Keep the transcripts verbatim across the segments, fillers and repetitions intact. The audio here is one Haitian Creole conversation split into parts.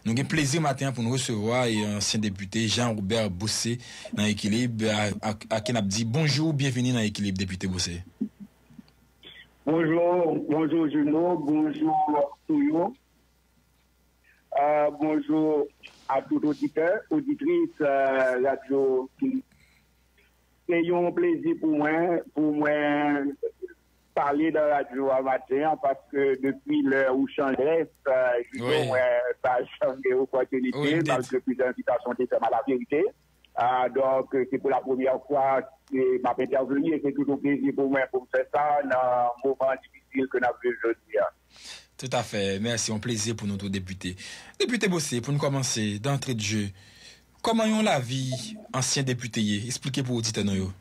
Nou gen plezi maten an pou n resevwa e ansyen depite Jean Robert Bossé nan Ekilib, a, a, a ki n ap di bonjou, byenvini nan Ekilib, depite Bossé. Bonjou, bonjou Juno, bonjou Touyo. Euh, bonjou a tout oditè, oditris euh, radyo. Se yon plezi pou mwen, pou mwen pale nan radyo a maten an, paske depi lè ou chanje, euh, Juno, mwen pa janm gen opòtinite, malgre plizyè envitasyon te fè m a la verite. Ah, donk, se pou la premyè fwa ke m ap entèveni e se toujou plezi pou mwen pou m fè sa nan moman difisil ke n ap viv jodi a. Toutafè. Mèsi, yon plezi pou nou tou, depite. Depite Bossé, pou n kòmanse, d'entrée de jeu, kòman yon lavi ansyen depite ye? Esplike pou oditè nou yo.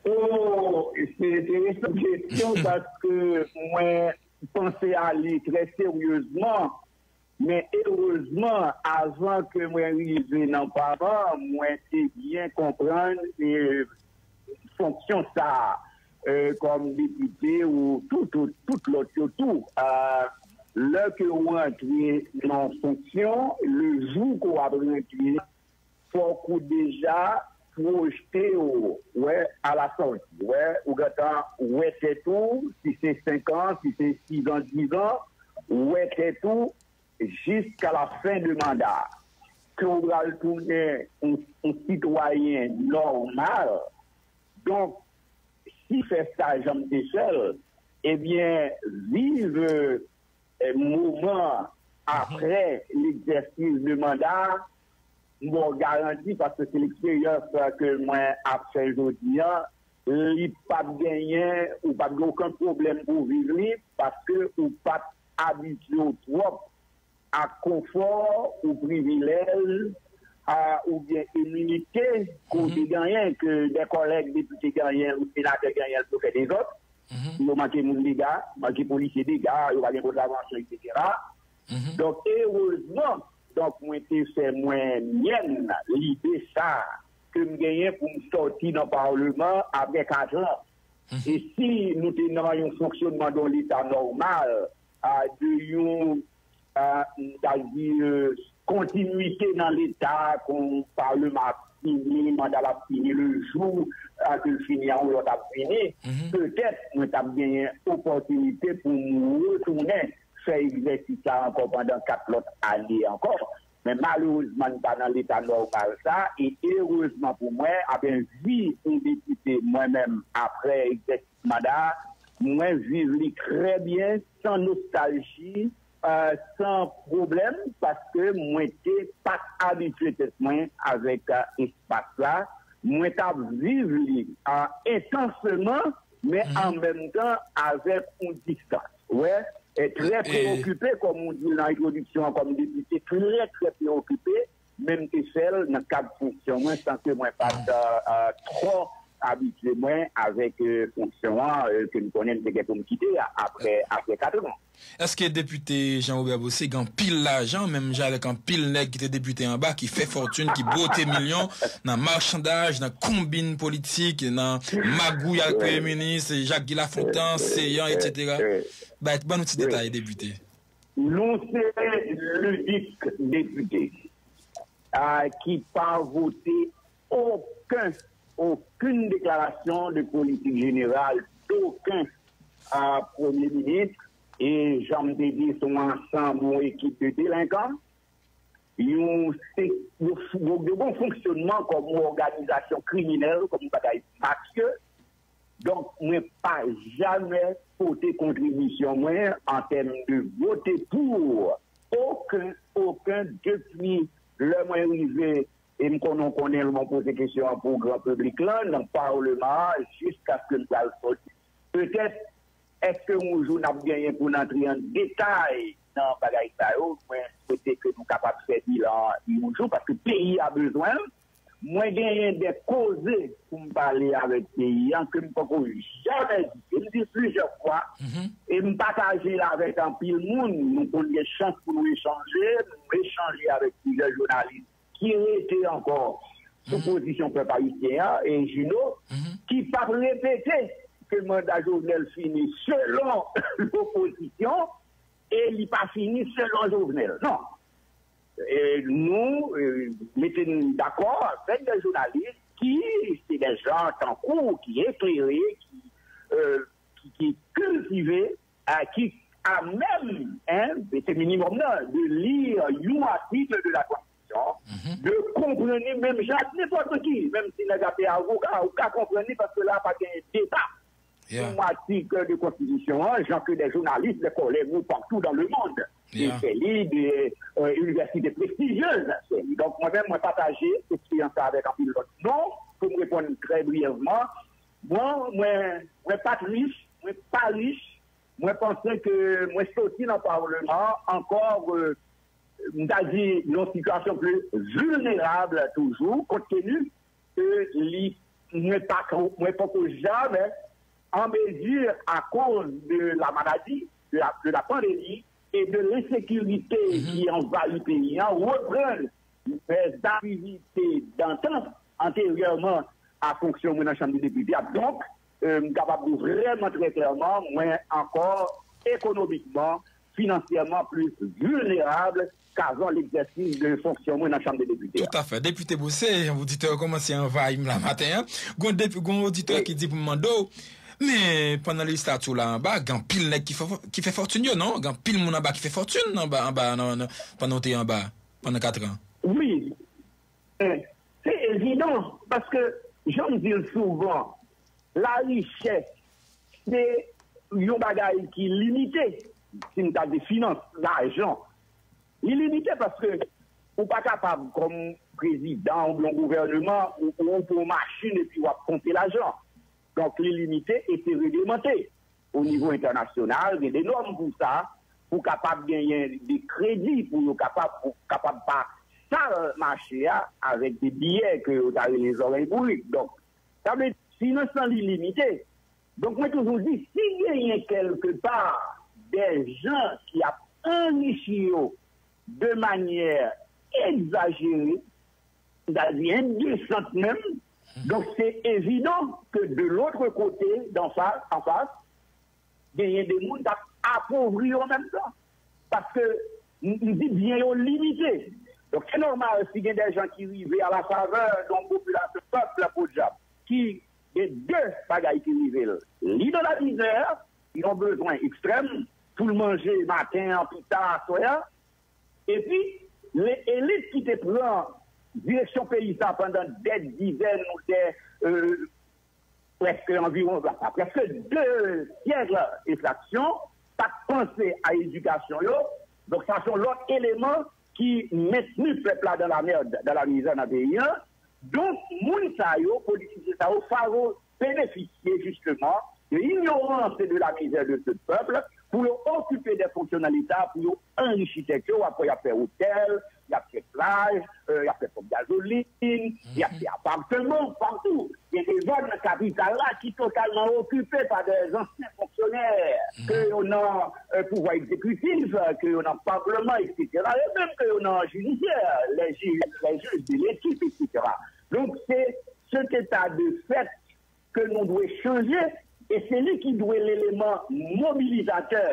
Oh, se enteresan kesyon paske mwen panse a li trè seryezman. Men erezman, avan ke mwen rive nan paman, mwen te byen konprann e fonksyon sa a, e, kòm depite ou tout, tout, tout lòt yo tou. A, lè ke ou rantre nan fonksyon, le jou ke w ap rantre, fòk ou deja pwojte w, wè, a la sòti, wè, ou gentan wè tèt ou, si se senk an, si se sis an, dis an, wè tèt ou, jiska la fen de manda, ke w pral tounen yon, yon sitwayen nòmal. Donk, si fè sa jan m te fè l, ebyen, viv, eh, moman apre legzèsis de manda, m ba w garanti, paske se leksperyans ke mwen ap fè jodi an, li p ap genyen, ou p ap gen okenn pwoblèm pou w viv li, paske ou p ap abitye w twòp ak konfò ou privilèj a, oubyen iminite ke w te genyen, ke de kòlèg depite genyen ou senatè genyen pou fè dezòd, yo manke moun dega, manke polisye dega, yo pa gen kontravansyon, etsetera. Donk, erezman, donk, mwen te fè mwen myèn lide sa a ke m genyen pou m sòti nan palman apre kat an. E si nou te nan yon fonksyonman de yon leta nòmal, a, de yon, a, m ta di, e, kontinwite nan leta, kon palman ap fini, manda l ap fini, le jou, a, ke l fini, a, yon lòt ap vini, petèt mwen t ap genyen opòtinite pou m retounen fè egzèsis sa ankò pandan kat lòt ane ankò. Men malerezman, n pa nan leta nòmal sa, e erezman pou mwen, apen vi yon depite, mwen menm, apre egzèsis manda, mwen viv li trè byen, san nostalji, euh, san pwoblèm, paske mwen te pa t abitye tèt mwen avèk, euh, espas la. Mwen t ap viv li, euh, entanseman, men an menm tan avèk yon distans. Wè, e trè preokipe, kòm ou di l nan entwodiksyon an, kòm depite, trè, trè preokipe, men m te fè l nan kad fonksyon mwen, san ke mwen pa t, euh, euh, twò abitye mwen avèk, euh, fonksyon an, euh, ke m konnen m te gen pou m kite a, apre, apre kat an. Èske depite Jean Robert Bossé gen anpil lajan, menm jan avèk anpil nèg ki te depite anba, ki fè fòtin, ki bwote milyon nan machandaj, nan konbin politik, nan magouy ak premye minis Jacques Guy Lafontant, Céant, etsetera? Bay, ban nou ti detay, depite. Nou se linik depite, a, ki pa vote okenn, okenn deklarasyon de politik jeneral dokenn, a, premye minis. E jan m te di, se yon ansanm, yon ekip de delenkan. Yon, se, yo, yo, yo gen yon fonksyonman kòm yon òganizasyon kriminèl, kòm yon bagay mafye. Donk, mwen pa jamè pote kontribisyon mwen an tèm de vote pou okenn, okenn, depi lè mwen rive, e m konnen w konnen l, mwen poze kesyon an pou gran piblik lan, nan palman an, jiskaske m pral sòti. Petèt, èske yon jou n ap genyen pou n antre an detay nan bagay sa yo? Mwen swete ke nou kapab fè bilan an yon jou, paske peyi a bezwen l. Mwen genyen de koze pou m pale avèk peyi an ke m poko jamè di. E m di plizyè fwa, e m pataje l avèk anpil moun. Nou konn gen chans pou nou echanje, nou echanje avèk plizyè jounalis ki rete ankò sou pozisyon pèp ayisyen an, e Juno, ki p ap repete ke manda Jovenel fini selon lopozisyon, e li pa fini selon Jovenel. Non. E nou e, mete n dakò avèk de jounalis ki se de jan tankou w, ki eklere, ki, e, ki, ki kiltive, e, ki a menm, en, se minimòm nan, de li yon atik de la Konstitisyon, de konprann li menm jan ak nenpòt ki, menm si nèg la te avoka, ou ka konprann li paske la pa gen deba. Yon atik de konstitisyon an, jan ke de jounalis, de kòlèg nou partou dans le monde, e fè li de e, inivèsite prestijyez, fè li. Donk, mwen menm, mwen pataje eksperyans sa avèk anpil lòt. Non, pou m reponn trè briyèvman, mwen, mwen, mwen pa t rich, mwen pa rich, mwen panse ke mwen soti nan palman an ankò, e, m ta di, nan yon sitiyasyon pli vilnerab toujou, kont teni ke li, mwen pa, mwen poko jamè an mezi, akoz de la maladi, de la, de la pandemi e de lensekirite ki anvayi peyi an, reprann des aktivite dantan, anteryèman, a fonksyon mwen nan Chanm de Depite a. Donk, e, m kapab di w vrèman trè klèman, mwen ankò ekonomikman, finansyèman plis vilnerab kazon legzèsis de fonksyon mwen nan Chanm de Depite a. Toutafè. Depite Bousse, oditè yo kòmanse anvayi m la maten an. Gon depi, gon oditè ki di pou m mande w, men pandan lejislatè w la anba, gen anpil nèg ki fè, ki fè fòtin yo, non? Gen anpil moun anba ki fè fòtin anba, anba, nan, nan, pandan w te anba, pandan kat an. Wi. E, se evidan, paske, jan m di l souvan, larichès, se yon bagay ki limite, si m ta di finans, lajan. Li limite paske ou pa kapab, kòm prezidan oubyen yon gouvèneman, ou, ou, ou pran yon machin epi w ap ponpe lajan. Donk, li limite e se reglemente. O nivo entènasyonal, gen de nòm pou sa, pou kapab genyen de kredi, pou yo kapab, pou kapab pa sal mache a avèk de biyè ke yo ta rele zòrèy bourik. Donk, sa vle di, finans lan li limite. Donk, mwen toujou di, si genyen kèlke pa de jan ki ap anrichi yo de manyè egzajere, m ta di endesant menm, donk se evidan ke de lòt kote, d'en face, en face, genyen de moun k ap apovri yo an menm tan. Paske, m, m di byen yo limite. Donk, se nòmal si gen de jan ki rive a la favè de yon popilasyon, pèp la podyab, ki gen de bagay ki rive l. Li nan lamizè, yon bezwen ekstrèm, pou l manje maten an, pita, aswè a. Epi, le, elit ki te pran direksyon peyi sa pandan dè dizèn ou dè, e, prèske anviwon, pa prèske de syèk e fraksyon, pa t panse a edikasyon yo. Donk, sa se yon lòt eleman ki mentni pèp la dans la merde, dans la misère nan peyi an. Donk, moun sa yo, politisyen sa yo, favo, benefisye jisteman de inyorans e de la mizè de ce peuple pou yo okipe de fonksyon nan Leta, pou yo anrichi tèt yo, w ap wè y ap fè otèl, y ap fè plaj, e, y ap fè ponp gazolin, y ap fè apatman patou. Gen de zòn nan kapital la ki totalman okipe pa de zansyen fonksyonè, ke yo nan, e, pouvwa egzekitif, ke yo nan palman, etsetera, e menm ke yo nan jidisyè, les juges, les juges de l'équipe, etsetera. Donk, se cet état de fait ke nou dwe chanje, e se li ki dwe leleman mobilizatè.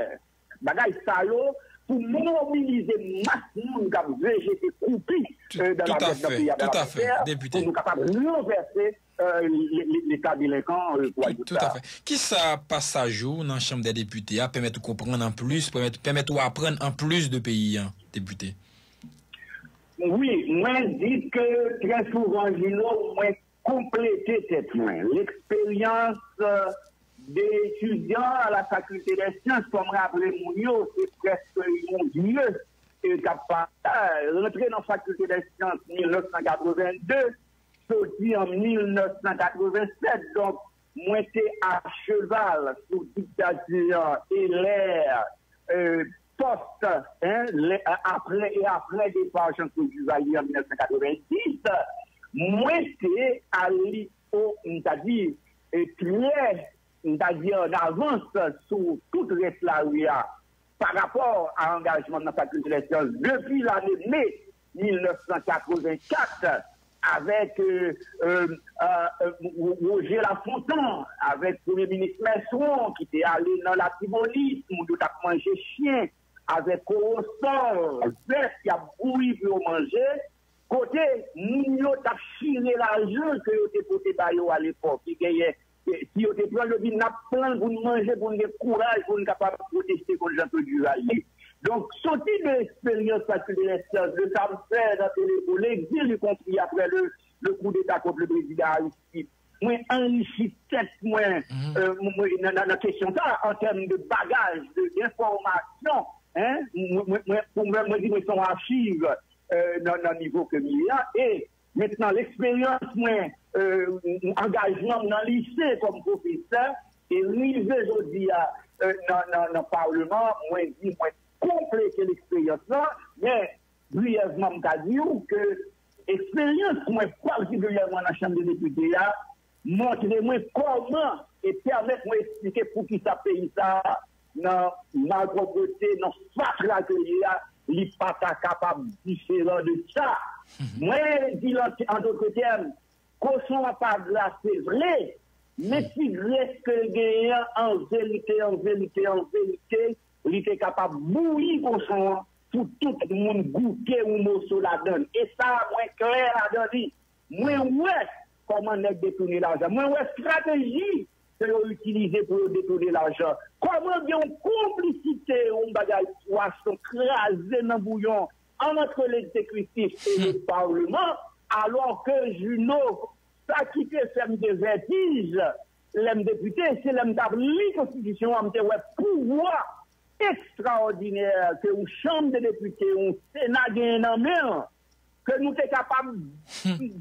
Bagay sa yo, pou mobilize mas moun k ap vle jete koupi, e, dans la tèt nan peyi a, dans la misère, pou nou kapab ranvèse, e, le, le, leta delenkan, e, pou al bout sa. Kisa pasaj ou nan Chanm dè Depite a pèmèt ou konprann anplis, pèmèt, pèmèt ou aprann anplis de peyi an, Depite? Wi, mwen di ke trè souvan, Gino, mwen konplete tèt mwen. Leksperyans, e, de etidyan a la Faculté des Sciences, kòm raple moun yo, se prèske yon vye, e, k ap pa, e, rantre nan Faculté des Sciences mil nèf san katreven de, soti an mil nèf san katreven sèt. Donk, mwen te a cheval sou diktati an e lè, e, pòs, en, lè, apre e apre depa Jean-Claude Duvalier an mil nèf san katreven dis, mwen te al li o, m ta di, e, trè, m ta di, an avans sou tout rès lari a. Pa rapò a angajman m nan Fakilte dè Syans depi lane me mil nèf san katreven kat, avèk, e, e, e, e, Roger Lafontant, avèk Premye Minis Merceron, ki te ale nan Latibonit, moun yo t ap manje chen, avèk korosòl, zèf y ap bouyi pou yo manje, kote moun yo t ap chire lajan ke yo te pote ba yo alepòk, ki genyen, si yo te pran l, yo di, "N ap pran l pou n manje, pou n gen kouraj, pou n kapab pwoteste kont jan ke Duvalier." Donk, soti de eksperyans sa ki te eksperyans de sa m fè nan Teleko, legzil, ikonpri apre le, le koudeta kont le prezidan Aristide. Mwen anrichi tèt mwen, euh, mwen, nan, nan, nan kesyon sa, an tèm de bagaj, de, denfòmasyon, en, mwen, mwen, mwen, pou mwen, mwen di mwen se yon achiv, euh, nan, nan nivo ke m ye a. E mentnan, leksperyans mwen, euh, angajman m nan lise kòm pwofesè, e rive jodi a, euh, nan, nan, nan palman, mwen di mwen konplete leksperyans lan, men briyèvman, m ka di w ke eksperyans mwen, patikilyèman nan Chanm de Depite a, montre mwen kòman e pèmèt mwen eksplike poukisa peyi sa a, nan malpwòpte, nan fatra ke l ye a, li pa ta kapab diferan de sa. Mwen di l an, an dòt tèm, kochon an pa gra, se vre, men ti grès ke l genyen an, an verite, an verite, an verite, li te kapab bouyi kochon an pou tout moun goute yon moso ladan l. E sa, mwen klè ladan li. Mwen wè kòman nèg detounen lajan. Mwen wè estrateji ke yo itilize pou yo detounen lajan. Kòman gen yon konplisite, yon bagay pwason kraze nan bouyon ant legzekitif e le palman, alò ke Juno, sa ki te fè m te vètij lè m depite, se lè m t ap li konstitisyon an, m te wè pouvwa ekstraòdinè ke yon chanm de depite, yon sena genyen nan men l, ke nou te kapab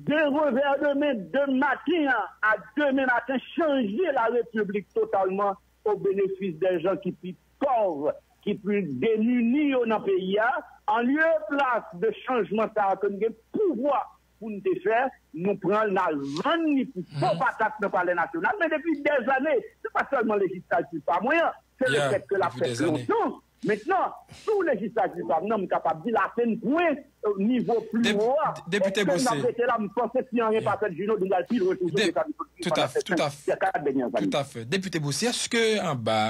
de revè de men, de maten an a demen maten, chanje la repiblik totalman o benefis de jan ki pi pòv, ki pi demini yo nan peyi a, an lye plas de chanjman sa a ke n gen pouvwa pou n te fè, nou pran l, n al vann li pou po patat nan Palè Nasyonal. Men depi dèzane, se pa sèlman lejislatif pa mwen an, se le fèt ke l ap fèt lontan. Mentnan, sou lejislatif pa m nan, m kapab di l atenn pwen, euh, nivo pli wo a. Èske n ap rete la? M panse si anyen pa fèt, Juno, nou pral pi lwen toujou ke sa nou sot di pandan sèt, kat dènye ane. Toutafè. Depite Bossy, èske anba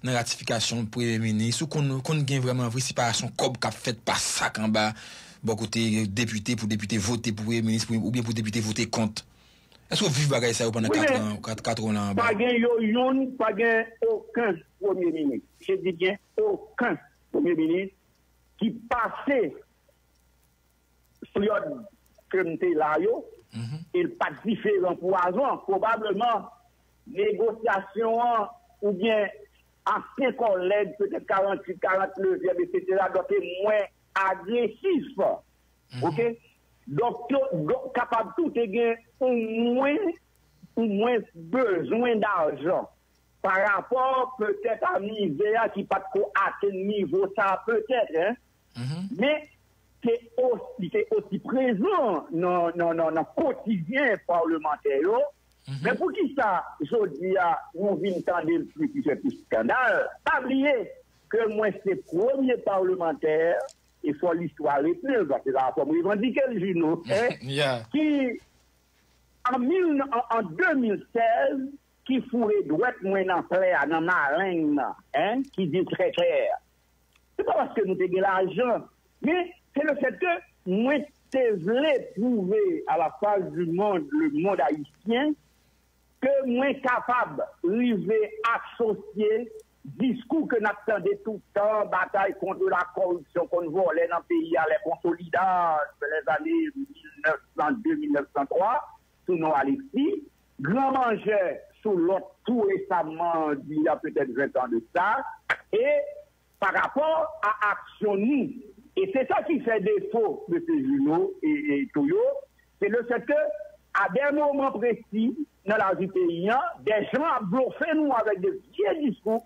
nan ratifikasyon premye minis, ou konn, konn gen vrèman vre separasyon kòb k ap fèt pa sak anba bò kote depite, pou depite vote pou premye minis, pou, oubyen pou depite vote kont? Èske w viv bagay sa yo pandan kat an, kat, kat an anba? Pa gen yo youn, pa gen okenn premye minis. Je dis bien okenn premye minis ki pase peryòd ke m te la yo, e l pa t diferan pou avan. Pwobableman, negosyasyon an oubyen ansyen kòlèg, petèt karannwit, karannnevyèm, etsetera, donk te mwen agresif. Oke? Donk, yo, donk, kapab tou te gen yon mwen, yon mwens bezwen dajan pa rapò petèt a mizè a ki pa t ko atenn nivo sa a petèt, en. Men, te osi, li te osi prezan nan, nan, nan, nan kotidyen palmantè yo. Men poukisa jodi a nou vin tande l plis, li fè plis eskandal? Pa bliye ke mwen se premye palmantè, e fò listwa retenn l, paske sa fò m revandike l, Juno, en, ki an mil, an, an de mil sèz, ki foure dwèt mwen nan plè a, nan maleng nan, en, ki di l trè klè. Se pa paske nou te gen lajan, men se le fèt ke mwen te vle pwouve à la face du monde, le monde haïtien, ke mwen kapab rive asosye diskou ke n ap tande tout tan, batay kont la koripsyon, kont vòlè nan peyi a, les consolidaires, les années mil nèf san de, mil nèf san twa, sou non Alexis, Gran Manjè sou lòt tou resaman, di y a petèt ven tan de sa, e pa rapò a aksyon nou. E se sa ki fè defo, mesye Juno e, e Toyo, se le fèt ke, a de moman presi nan lavi peyi an, de jan ap blofe nou avèk de vye diskou,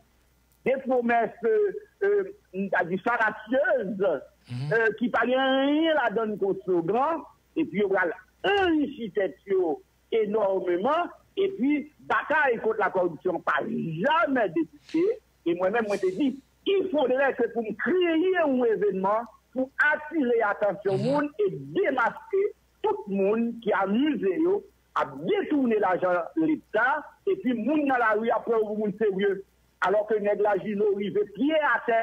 de pwomès, euh, euh, m ta di, falasyez, euh, ki pa gen anyen ladan l kon slogan, epi yo pral anrichi tèt yo enòmeman, epi batay kont la koripsyon pa jamè debite. E mwen menm, mwen te di, il faudrait que pou m kreye yon evènman pou atire atansyon moun e demaske tout moun ki amize yo ap detounen lajan leta, epi moun nan lari ap pran yo pou moun serye. Alò ke nèg la Juno rive pye atè,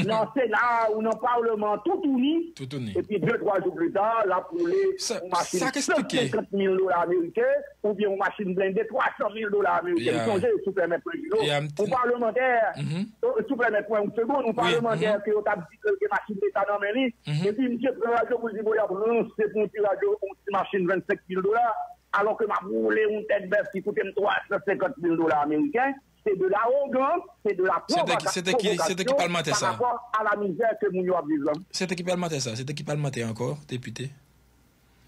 nan Sena ou nan Palman toutouni, Toutouni. Epi de twa jou pli ta, l ap woule Sa- yon machin sa k eksplike. San senkant mil dola ameriken, oubyen yon machin blende twa san mil dola ameriken. Yeah. Sonje, sou pèmèt mwen, Jino, Yeah, m- yon palmantè, Mhm. sou pèmèt mwen yon segonn, yon Oui, palmantè mhm. Ke yo t ap di ke l gen machin leta nan men li, Mhm. epi misye pran radyo pou l di, bon, y ap ranse pou yon ti radyo, yon ti machin vennsenk mil dola, alò ke m ap woule yon tèt bèf ki koute m twa san senkant mil dola ameriken. Se de lawogans, se de la Se te ki- se te ki- se te ki pwovokasyon palmantè pa sa? Rapò a la mizè ke moun yo ap viv lan. Se te ki palmantè sa? Se te ki palmantè ankò, depite?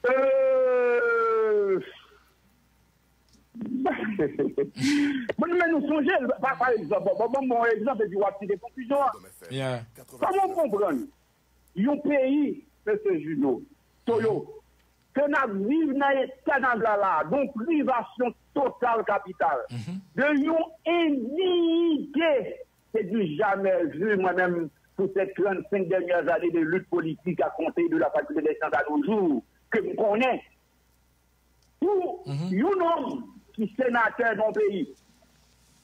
Euh, Bon, men nou sonje, pa, pa egzanp, bon, bon, bon, bon egzanp, epi w ap kite konkizyon an. Yeah. Kòman w konprann yon peyi, mesye Juno, Toyo, ke n ap viv nan eta n ap la la, gon privasyon total kapital, de yon endiyite, se du jamais vu, mwen menm, pour ces trente-cinq dernières années de lutte politique à compter de la faculté des sciences à nos jours, ke m konnen. Pou yon nonm ki senatè nan peyi,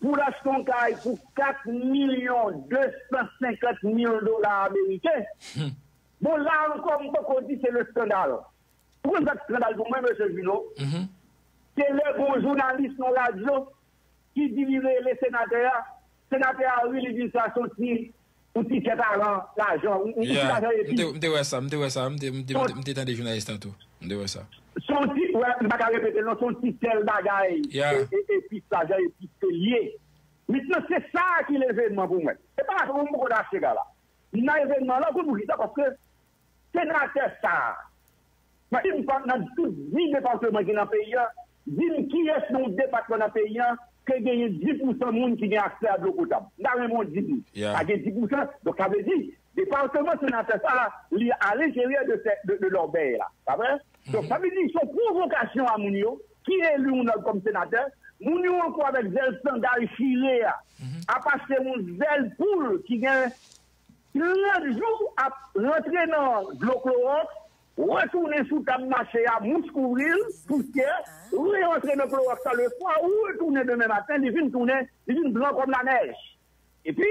pou l achte yon kay pou kat milyon de san senkant mil dola ameriken, bon, la ankò, m poko di se le skandal. Ou konn sa k skandal pou mwen, mesye Juno? Se lè gon jounalis nan radyo ki di li rele senatè a, senatè a ri, li di sa se yon ti, yon ti kè talan, lajan, yon, yon ti Yeah. lajan M epi te- m te wè sa, m te wè sa, m te- m te- m te- m te tande jounalis la tou. M te wè sa. Se yon ti, wè, m pa ka repete non, se yon ti sèl bagay, Yeah. e, e, epis, lajan epis ke l ye. Mentnan, se sa ki levenman pou mwen. Se pa mwen m poko ta achte kay la. M nan evenman la, ou konn poukisa? Paske senatè sa a, mwen, di m pa nan tout dis depatman ki nan peyi a, di m kiyès nan yon depatman nan peyi a ke genyen dis pousan moun ki gen aksè a dlo potab. M ta renmen w di m. Yeah. Pa gen dis pousan, donk sa vle di, depatman senatè sa a, li alenteryè de, sè- de, de lòbèy la. Pa vre? Donk sa vle di, se yon pwovokasyon a moun yo ki eli yon nèg kòm senatè. Moun yo ankò avèk zèl sandal chire a, ap achte yon zèl poul ki gen trant jou ap rantre nan dlo klowòks, retounen sou tab mache a, mous kouvri l, pousyè, re-rantre nan klowòks la le swa, retounen demen maten, li vin tounen, li vin blan kòm lanèj. Epi,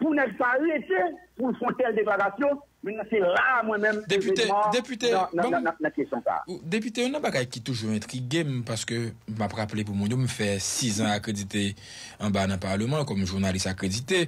pou nèg sa rete, pou l fè yon tèl deklarasyon, men se la mwen menm Depite- evenman depite, nan, nan, ban m- nan, nan, nan kesyon sa a. Depite, yon nan bagay ki toujou entrige m, paske m ap raple pou moun yo, m fè sizan akredite anba nan Palman kòm jounalis akredite.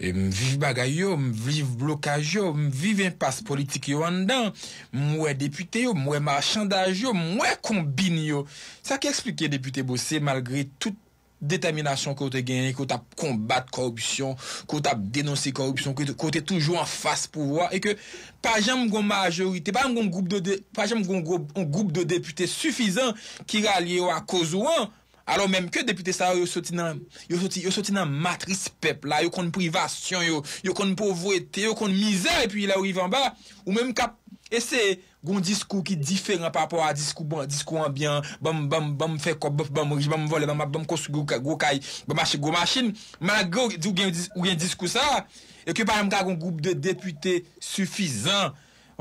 E m viv bagay yo, m viv blokaj yo, m viv enpas politik yo anndan. M wè depite yo, m wè machandaj yo, m wè konbin yo. Sa ki eksplike depite Bossé, malgre tout detèminasyon ke w te genyen, ke w t ap konbat kòripsyon, ke w t ap denonse kòripsyon, ke, ke w te toujou anfas pouvwa, e ke pa janm gon majorite, pa janm gon gwoup de, de pa janm gon gwoup, yon gwoup de depite sifizan ki ralye yo akoz ou an, alò menm ke depite sa yo, yo soti nan, yo soti, yo soti nan matris pèp la, yo konn privasyon yo, yo konn povrete, yo konn mizè, epi lè yo rive anba, ou menm k ap eseye gon diskou ki diferan pa rapò a diskou, bon, diskou anbyan, ban m, ban m, ban m fè kòb, ban m, ban m rich, ban m vòlè, ban m, ban m konstwi gwo ka- gwo kay, ban m achte gwo machin, malgre ou di ou gen dis- ou gen diskou sa a, e ke pa janm ka gon gwoup de depite sifizan,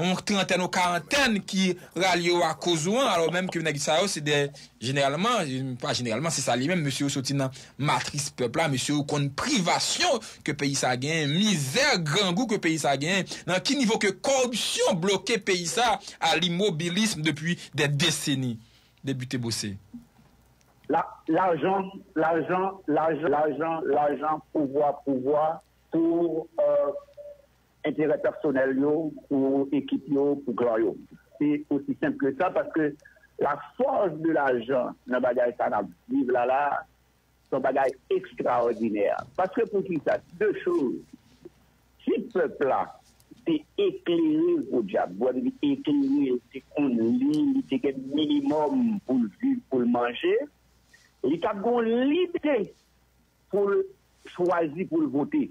yon trantèn ou karantèn ki ralye yo akoz ou an, alò menm ke nèg sa yo se de, jeneralman, pa jeneralman, se sa li menm, mesye yo soti nan matris pèp la, mesye yo konn privasyon ke peyi sa genyen, mizè, grangou ke peyi sa genyen, nan ki nivo ke kòripsyon bloke peyi sa a limobilism depi dè deseni, depite Bossé. La, lajan, lajan, lajan, lajan, lajan, pouvwa, pouvwa, pou euh, enterè pèsonèl yo, pou ekip yo, pou klan yo. Se osi senp ke sa, paske la fòs de lajan nan bagay sa n ap viv la la, se yon bagay ekstraòdinè. Paske poukisa? De choz. Si pèp la te eklere, podyab, bon, eklere, te konn li, li te gen minimòm pou l viv, pou l manje, li t ap gen yon lide pou l chwazi, pou l vote.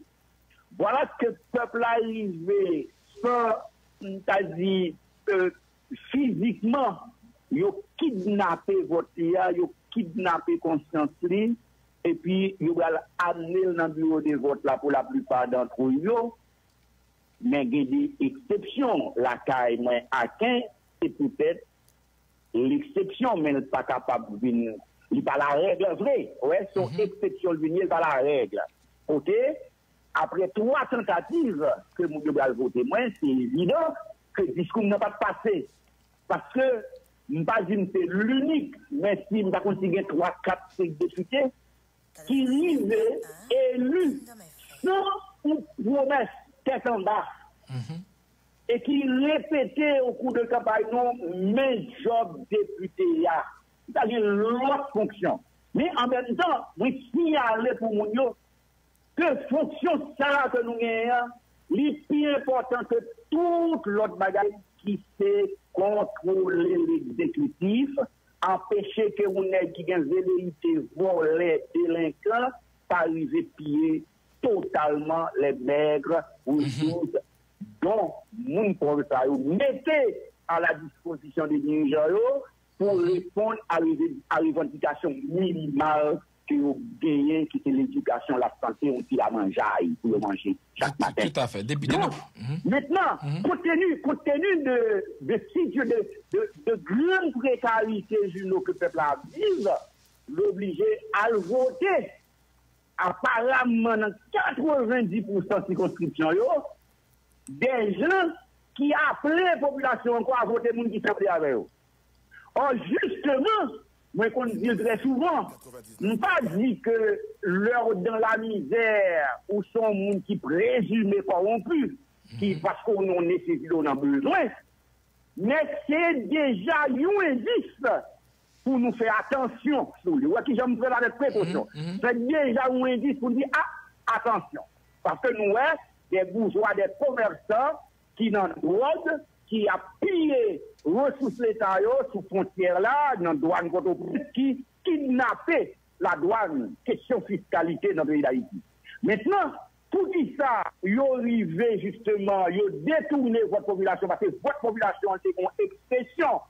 Vwala ke pèp la rive san, m ta di, euh, fizikman, yo kidnape vòt li a, yo kidnape konsyans li, epi yo pral amene l nan biwo de vòt la pou laplipa dantre yo. Men gen de eksepsyon lakay mwen Aken, se poutèt leksepsyon, men l pa kapab vin, li pa larèg vre. Wè, se yon eksepsyon l vin ye, l pa larèg. Kote Apre twa tantativ ke moun yo pral vote mwen, se evidan ke diskou m nan pa t pase. Paske m pa di m se linik, men si m ta konn si gen twa, kat, senk depite ki rive eli san yon pwomès tèt anba e ki repete okou de kanpay nou, men djòb depite a. Li ta gen lòt fonksyon. Men an menm tan, mwen siyale pou moun yo ke fonksyon sa a ke nou genyen an, li pi enpòtan ke tout lòt bagay ki se kontwole legzekitif, anpeche ke yon nèg ki gen veleyite, vòlè, delenkan, pa rive piye totalman les maigres ressources dont moun pòv sa yo mete a la dispozisyon de dirijan yo pou reponn a reve- a revandikasyon minimal ke yo genyen, ki se ledikasyon, lasante, yon ti lamanjay pou yo manje chak maten. Toutafè. Depite, donk, mentnan, kontteni, kontteni de, de, de, de gran prekarite, Juno, ke pèp la ap viv, l oblije al vote. Aparamman, nan katrevenndis pousan sikonskripsyon yo, de jan ki aple popilasyon ankò a vote moun ki sanble avè yo. Ò, jisteman, mwen konn di l trè souvan, m pa di ke lè w dan lamizè, ou se yon moun ki prezime kòwonpi, ki paske w nan nesesite, w nan bezwen, men se deja yon endis pou nou fè atansyon sou li. Ou wè kijan m pran l avèk prekosyon. Se deja yon endis pou n di, a, atansyon. Paske nou wè de boujwa, de komèsan ki nan dwòg, ki ap piye resous Leta yo sou fwontyè la, nan dwàn Pòtoprens, ki kidnape ladwàn, kesyon fiskalite nan peyi Dayiti. Mentnan, poukisa yo rive jisteman, yo detounen vòt popilasyon, paske vòt popilasyon an te gen yon ekspresyon.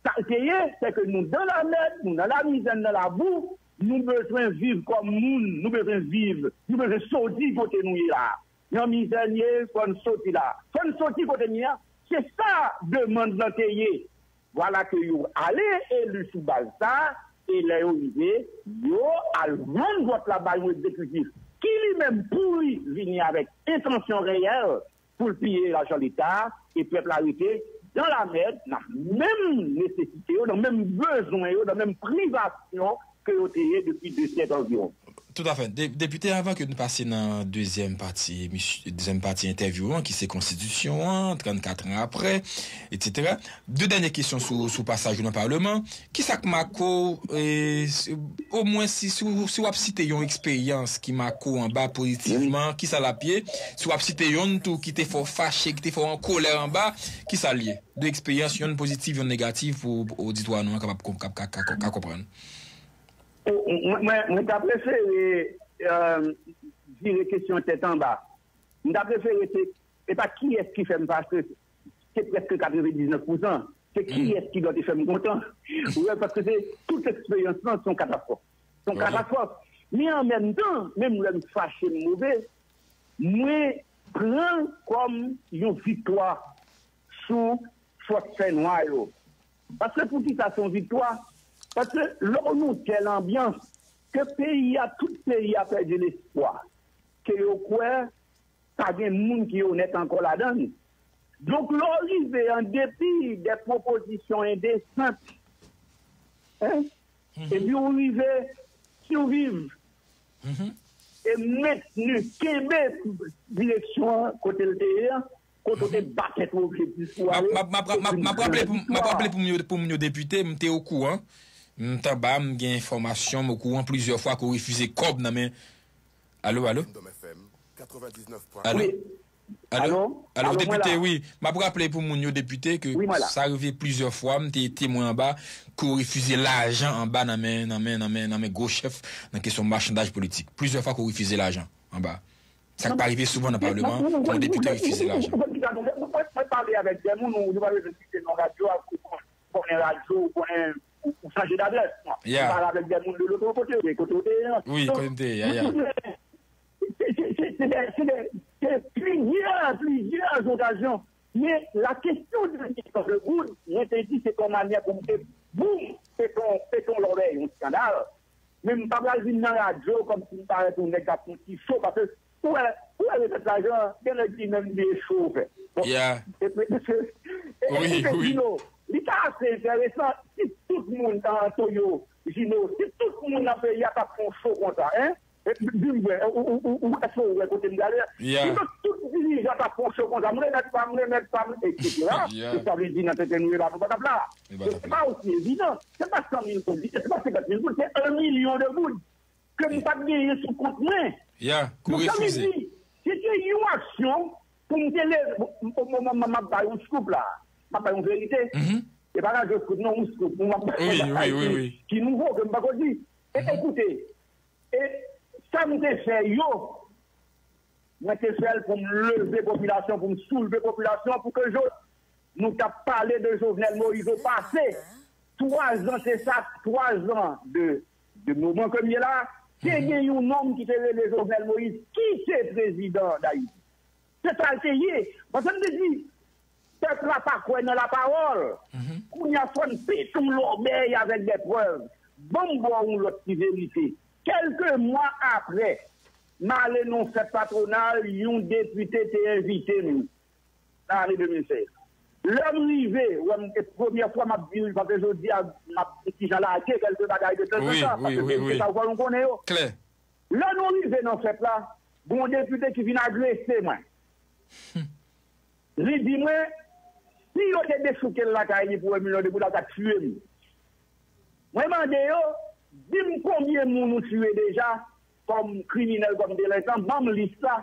Sa l te ye, se ke nou dan lamèd, nou nan lamizè, nou nan labou, nou bezwen viv kòm moun, nou bezwen viv, nou bezwen soti kote nou ye la. Nan mizè n ye, fò n soti la. Fò n soti kote n ye a. Se sa demann lan te ye. Vwala ke yo ale eli sou baz sa, e lè yo rive, yo al vann vòt la bay yon egzekitif ki li menm pouri vini avèk entansyon reyèl pou l piye lajan Leta, e pèp la rete dan lamèd, nan menm nesesite yo, nan menm bezwen yo, nan menm privasyon ke yo te ye depi de syèk anviwon. Toutafè. De- Depite, anvan ke nou pase nan dezyèm pati emisy- dezyèm pati entèvyou an, ki se konstitisyon an, trannkat an apre, etsetera. De dènye kesyon sou, sou pasaj ou nan Palman. Kisa k make w, e, s- omwen si, si, w- si w ap site yon eksperyans ki make w anba pozitivman, kisa l ap ye? Si w ap site yonn tou ki te fè w fache, ki te fè w an kolè anba, kisa l ye? De eksperyans, yonn pozitiv, yonn negativ, pou, pou oditwa nou an kapab konp- kap- ka- ka- ka konprann. Mwen, mwen, mwen ta prefere, euh, vire kesyon tèt anba. M ta prefere se, se pa kiyès ki fè m fache, se prèske katrevendiznèf pousan. Se kiyès ki dwe te fè m kontan. Ou wè, paske se tout eksperyans lan, se yon katastwòf. Se yon katastwòf. Men an menm tan, menm lè m fache, m move, mwen pran l kòm yon viktwa sou fòs fènwa yo. Paske poukisa se yon viktwa? Paske lè w nan tèl anbyans ke peyi a, tout peyi a pèdi lespwa, ke yo kwè pa gen moun ki onèt ankò ladan l. Donk, lè w rive, an depi de pwopozisyon endesant, en, epi w rive siviv e mentni, kenbe direksyon an kote l te ye a, kote w te ba tèt ou objektif pou ale. M ap raple pou, m ap raple pou moun yo, pou moun yo, depite, m te okouran. M t anba, m gen enfòmasyon, m okouran plizyè fwa ke w refize kòb nan men. Alo, alo? Alo? Alo? Alo, depite, wi. M ap raple pou moun yo, depite, ke sa rive plizyè fwa, m te temwen anba, ke w refize lajan anba nan men, nan men, nan men, nan men gwo chèf nan kesyon machandaj politik. Plizyè fwa ke w refize lajan anba. Sa k pa rive souvan nan Palman, pou yon depite refize lajan. Mwen pale avèk de moun, ou pa bezwen site non radyo a, ou konnen radyo, ou konnen, ou chanje dadrès. Mwen pale avèk de moun de lòt kote, kote w te ye an. Wi, kote m te ye a. Se plizyè, plizyè okazyon. Men la question de l'échange de goud, mwen te di se yon manyè pou m te boum, se yon, se yon lòbèy, yon skandal. Men m pa pral vin nan radyo kòmsi m parèt yon nèg k ap fè yon ti cho, paske ou wè, Ou wè repèt lajan, gen lè di menm li e cho ou fè. Bon, Yeah. e, e, e, e, Oui, e, oui. Gino, li ta ase enteresan si tout moun nan Antoyo, Gino, si tout moun nan peyi a t ap fè yon cho konsa, hein? E, di m vre, ou, ou, ou, ou, èske ou wè kote m prale a? Yeah. Si nou tout dirijan t ap fè yon cho konsa, m remèt pa m, remèt pa m, et cetera. Yeah. E sa vle di nan tete nou e la, nou pa t ap la. Nou pa t ap Se la. Pa osi evidan. Se pa san mil goud, se pa senkant mil goud, se yon milyon de goud ke m pa t genyen sou kont mwen. Yeah, kou Donk, sa vle refize. Di, se te yon aksyon pou m te leve, o moman m ap bay yon scoop la, m ap bay yon verite. Mhm. E pa radyo scoop, non, yon scoop. M ap bay Oui, yon bagay oui, oui, ki- oui. Ki nouvo, ke m pa ko di. E ekoute, e sa m te fè yo, mwen te fè l pou m leve popilasyon, pou m soulve popilasyon, pou ke jodi nou t ap pale de Jovenel Moïse o pase. Twa zan, se sa, twa zan de, de moman ke m ye la, te gen yon nonm ki te rele Jovenel Moïse, ki te prezidan Dayiti. Se sa l te ye. Paske m te di, pèp la pa kwè nan lapawòl. Kounye a, fò n pete yon lòbèy avèk de prèv. Ban m ba w yon lòt ti verite. Kèlke mwa apre, m ale nan yon fèt patwonal, yon depite te envite m nan ane de mil sèz. Lè m rive, wè m, e premyè fwa m ap di, paske jodi a, m ap ti jan lage kèlke bagay de tan Oui, an tan, oui, paske oui, se oui. Sa w fò nou konnen yo. Klè. Lè nou rive nan fèt la, gon depite ki vin agrese mwen. Li di mwen, si yo te dechouke l lakay li pou yon milyon de goud, l ap ta tiye m. Mwen mande yo, di m konbyen moun ou tiye deja, kòm kriminèl, kòm delenkan, ban m lis la,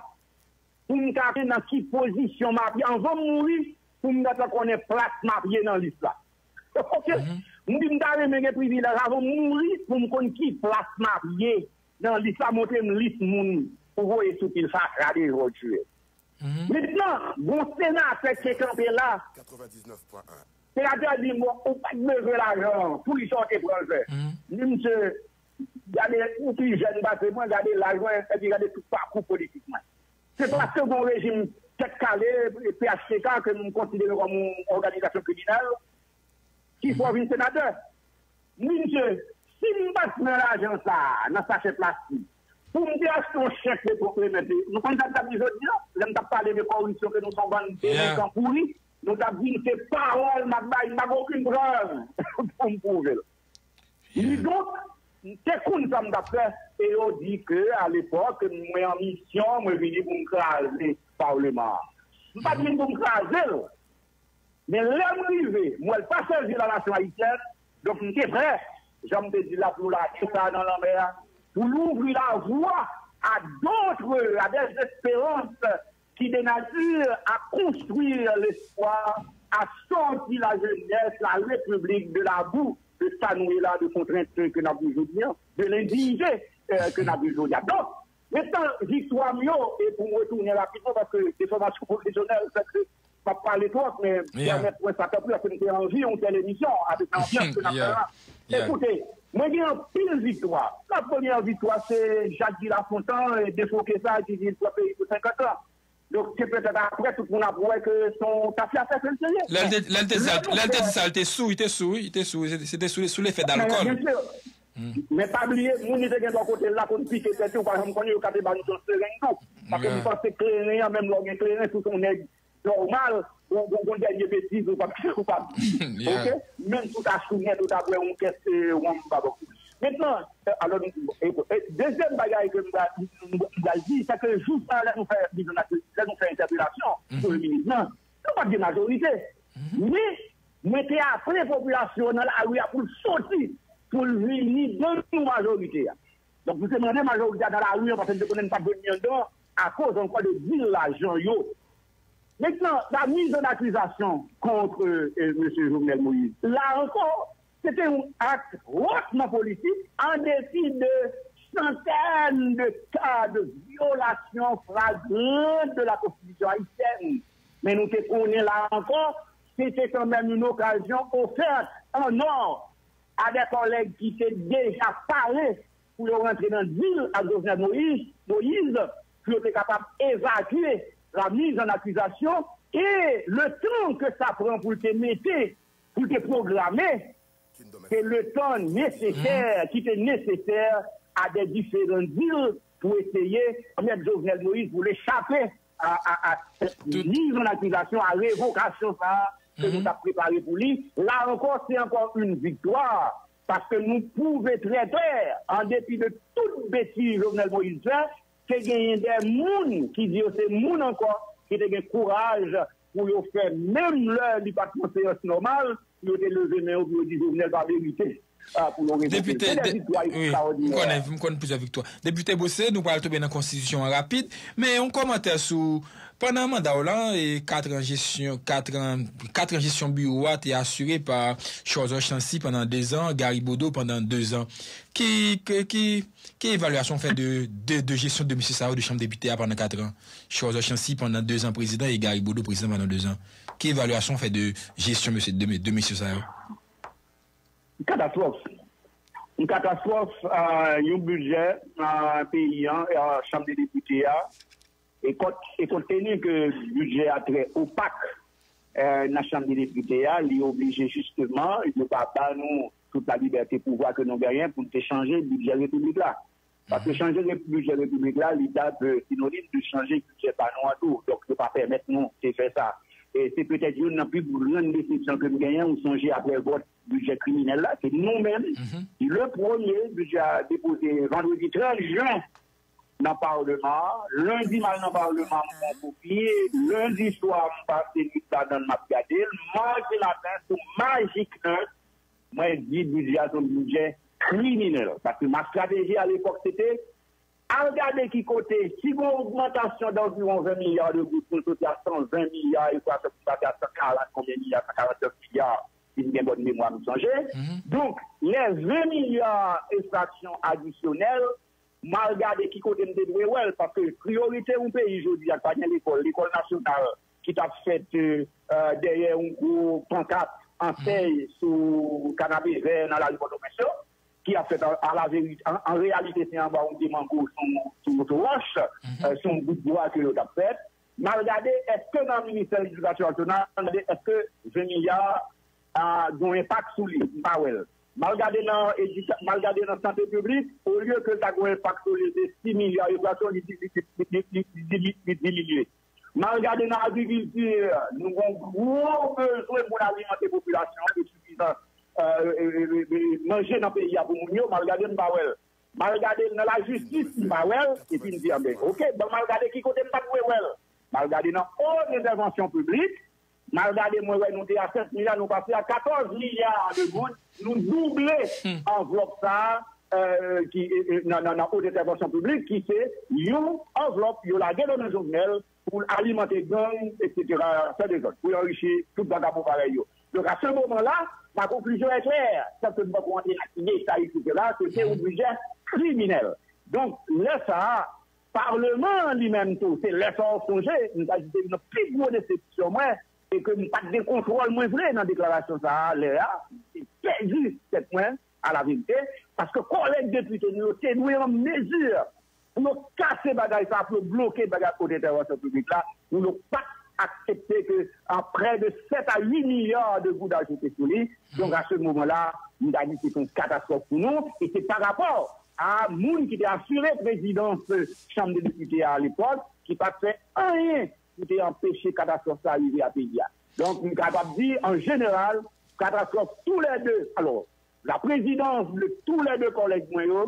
pou m ka konnen nan ki pozisyon m ap ye anvan m mouri, pou m gentan konnen plas m ap ye nan lis la. Ok? M di m ta renmen gen privilèj avan m mouri pou m konn ki plas m ap ye nan lis la, montre m lis moun ou voye sou pil fatra deja w tiye. Mentnan, gon senatè ki te kanpe la, senatè a di m, bon, ou pa t bezwen lajan an, pou li sa w te pran l fè. M di, mesye, gade, ou pi jèn pase mwen, gade laj mwen, epi gade tout pakou politik mwen. Se paske gon rejim tèt kale, P H T K, ke m konsidere kòm yon òganizasyon kriminèl, ki fè w vin senatè. M di, mesye, si m pa t pran lajan sa a nan sachè plastik, pou m te achte yon chèk de pwòp remèt li, nou konn sa n t ap di jodi a, lè m t ap pale de kòripsyon ke nou se yon bann delenkan pouri, nou t ap di m se pawòl m ap bay, m pa gen okenn prèv pou m pwouve l. Kidonk, m te konn sa m t ap fè, e yo di ke, alepòk, mwen an misyon, mwen vini pou m kraze Palman an. M pa t vin pou m kraze l, men lè m rive, m wè l pa sèvi la nasyon ayisyèn, donk m te prè, jan m te di l la, pou lage sa a nan lanmè a, pour ouvrir la voie à d'autres, à des espérances qui dénaturent, à construire l'espoir, à sortir la jeunesse, la République de la boue, de sa nou ye la, de kontrent ke n ap viv jodi a, de lendiyite ke n ap viv jodi a. Donk, mentnan, viktwa m yo, e pou m retounen rapidman, paske de fòmasyon pwofesyonèl, fè ke m ap pale twòp, men pèmèt mwen sa, tanpri, paske m te anvi yon tèl emisyon, avèk anbyans ke n ap fè la. Ekoute, mwen gen anpil viktwa. La premyè viktwa, se Jacques Guy Lafontant, e defroke sa, ki di l pran peyi pou senkant an. Donk, se petèt apre, tout moun ap wè ke se yon tafyafè ke l te ye. Lè l te, lè l te di sa, lè l te di sa, l te sou, li te sou, wi, li te sou, se, se te sou, sou lefè dalkòl. Byen si. Men pa bliye, moun li te gen bò kote l la konn pike tèt yo, pa janm konnen, yo ka te ba nou yon sereng tou. Paske m panse kleren an, menm lè w gen kleren, si w se yon nèg nòmal, ou gon dènye betiz ou p ap, ou p ap di. Oke? Menm si w ta sou nèt, ou ta bwè yon kès wonm pa bò. Mentnan, alò, dezyèm bagay ke m pral di, se ke jou sa a, lè nou fè, lè nou fè entèpelasyon, premye minis lan, nou pa t gen majorite. Men, mwen te aple popilasyon nan lari a pou l soti, pou l vini ban nou majorite a. Donk, nou te mande majorite a nan lari a, paske nou te konnen nou pa t jwenn li anndan, akoz ankò de dil lajan yo. Maintenant, la mise en accusation contre euh, M. Jovenel Moïse, là encore, c'était un acte hautement politique en dépit de centaines de cas de violations flagrantes de la Constitution haïtienne. Men nou te konnen la ankò, c'était quand même une occasion offerte en or à des collègues qui étaient déjà parés pour yo rentrer dans le deal avec Jovenel Moïse, Moïse, pour yo te capable évacuer la mise en accusation et le temps que ça prend pour te mettre, pour te programmer, c'est le temps nécessaire, qui était nécessaire à des différents deals pou eseye pèmèt Jovenel Moïse pou l echape a, a, a cette mise en accusation, a revokasyon sa a ke nou t ap prepare pou li. La ankò, se ankò yon viktwa, paske nou pwouve trè klè, an depi de tout betiz Jovenel Moïse fè, te genyen de moun ki di yo se moun ankò, ki te gen kouraj pou yo fè, menm lè li pa t nan seyans nòmal, pou yo te leve men yo, pou yo di Jovenel pa merite, ah, pou yo revoke l. Se de viktwa ekstraòdinè. M konnen, m konnen plizyè viktwa. Depite Bossé, nou pral tonbe nan konstitisyon an rapid, men yon kòmantè sou, pandan manda w lan, e kat an jesyon, kat an, kat an jesyon biwo a te asire pa Cholzor Chancy pandan dezan, Gary Bodeau pandan dezan. Ki, ki, ki, ki evalyasyon w fè de, de, de jesyon de mesye sa yo de chanm depite a pandan kat an? Cholzor Chancy pandan dezan prezidan e Gary Bodeau prezidan pandan dezan. Ki evalyasyon w fè de jesyon mesye, de, de mesye sa yo? Katastwòf. Yon katastwòf, ah, yon bidjè, ah, peyi an, ah, chanm de depite a. E kont, e kont teni ke bidjè a trè opak, eh, nan chanm de depite a, li oblije jisteman, yo pa ba nou tout la libète pouvwa ke nou genyen pou n te chanje bidjè repiblik la. Paske chanje rep-, bidjè repiblik la, li t ap, eh, sinonim de chanje bidjè pa nou an tou. Donk, yo pa pèmèt nou te fè sa. E se petèt youn nan pi grann desepsyon ke m genyen, ou sonje aprè vòt bidjè kriminèl la, se nou menm ki le premye bidjè a depoze vandredi trant jen nan palman an. Lendi m al nan palman an, m pran kopi. Lendi swa, m pase nwit ladan l, m ap gade l. Madi maten, sou Magic Nèt, mwen di bidjè a se yon bidjè kriminèl. Paske ma strateji a lepòk se te al gade ki kote, si gen yon ogmantasyon danviwon ven milya de goud pou l soti a san ven milya, e pou l pase a san karant konbyen milya, san karant nèf milya, si m gen bòn memwa, m sonje. Donk, lè ven milya efraksyon adisyonèl, m al gade ki kote m te dwe wè l, paske priyorite yon peyi jodi a, pa gen lekòl, lekòl nasyonal ki t ap fèt, euh, euh, dèyè yon gwo pankat ansèy sou kanapevè nan lari Pòtoprens yo, ki ap fèt an, an laverite, an, an reyalite, se anba yon pye mango sou, sou woto wòch, euh, sou yon bout bwa ke yo t ap fèt. M al gade, èske nan ministè ledikasyon nasyonal, m gade èske ven milya a gen yon enpak sou li, m pa wè l. M al gade nan edika-, m al gade nan sante piblik, olye ke l ta gen yon enpak sou li, se sis milya yo pran, li di-, li, li diminye. M al gade nan agrikilti, nou gen yon gwo bezwen pou n alimante popilasyon an, de sifizans, euh, euh, euh, euh, manje nan peyi a pou moun yo, m al gade, m pa wè l. M al gade l nan lajistis, m pa wè l, epi m di, anben, oke, bon, m al gade ki kote m pa t dwe wè l. M al gade nan Haute Intervention Publique, m al gade, mwen wè nou te a sèt milya, nou pase a katòz milya de goud, nou double anvlòp sa a, euh, ki, euh, euh, nan, nan, nan Haute Intervention Publique, ki se yon anvlòp yo lage nan men Jovenel pou l alimante gang, et cetera, fè dezòd, pou l anrichi tout vagabon parèy yo. Donk, a se moman la, ma conclusion est claire, san ke m poko antre nan ki detay, et cetera, se te yon bidjè kriminèl. Donk, lè sa a, Palman an li menm tou, se lè sa w sonje, m ta di se youn nan pi gwo desepsyon mwen, e ke m pa t gen kontwòl mwen vre nan deklarasyon sa a, lè a, m te pèdi tèt mwen, alaverite, paske kòlèg depite nou yo te dwe an mezi pou yo kase bagay sa a, pou yo bloke bagay Haute Intervention Publique la, pou yo pa t aksepte ke an prè de sèt a uit milya de goud ajoute sou li. Donk, a se moman la, m ta di se te yon katastwòf pou nou, e se pa rapò a moun ki te asire prezidans Chanm de Depite a alepòk, ki pa t fè anyen pou te anpeche katastwòf sa a rive a peyi a. Donk, m kapab di, an jeneral, katastwòf toulède, alò, la prezidans de toulède kòlèg mwen yo,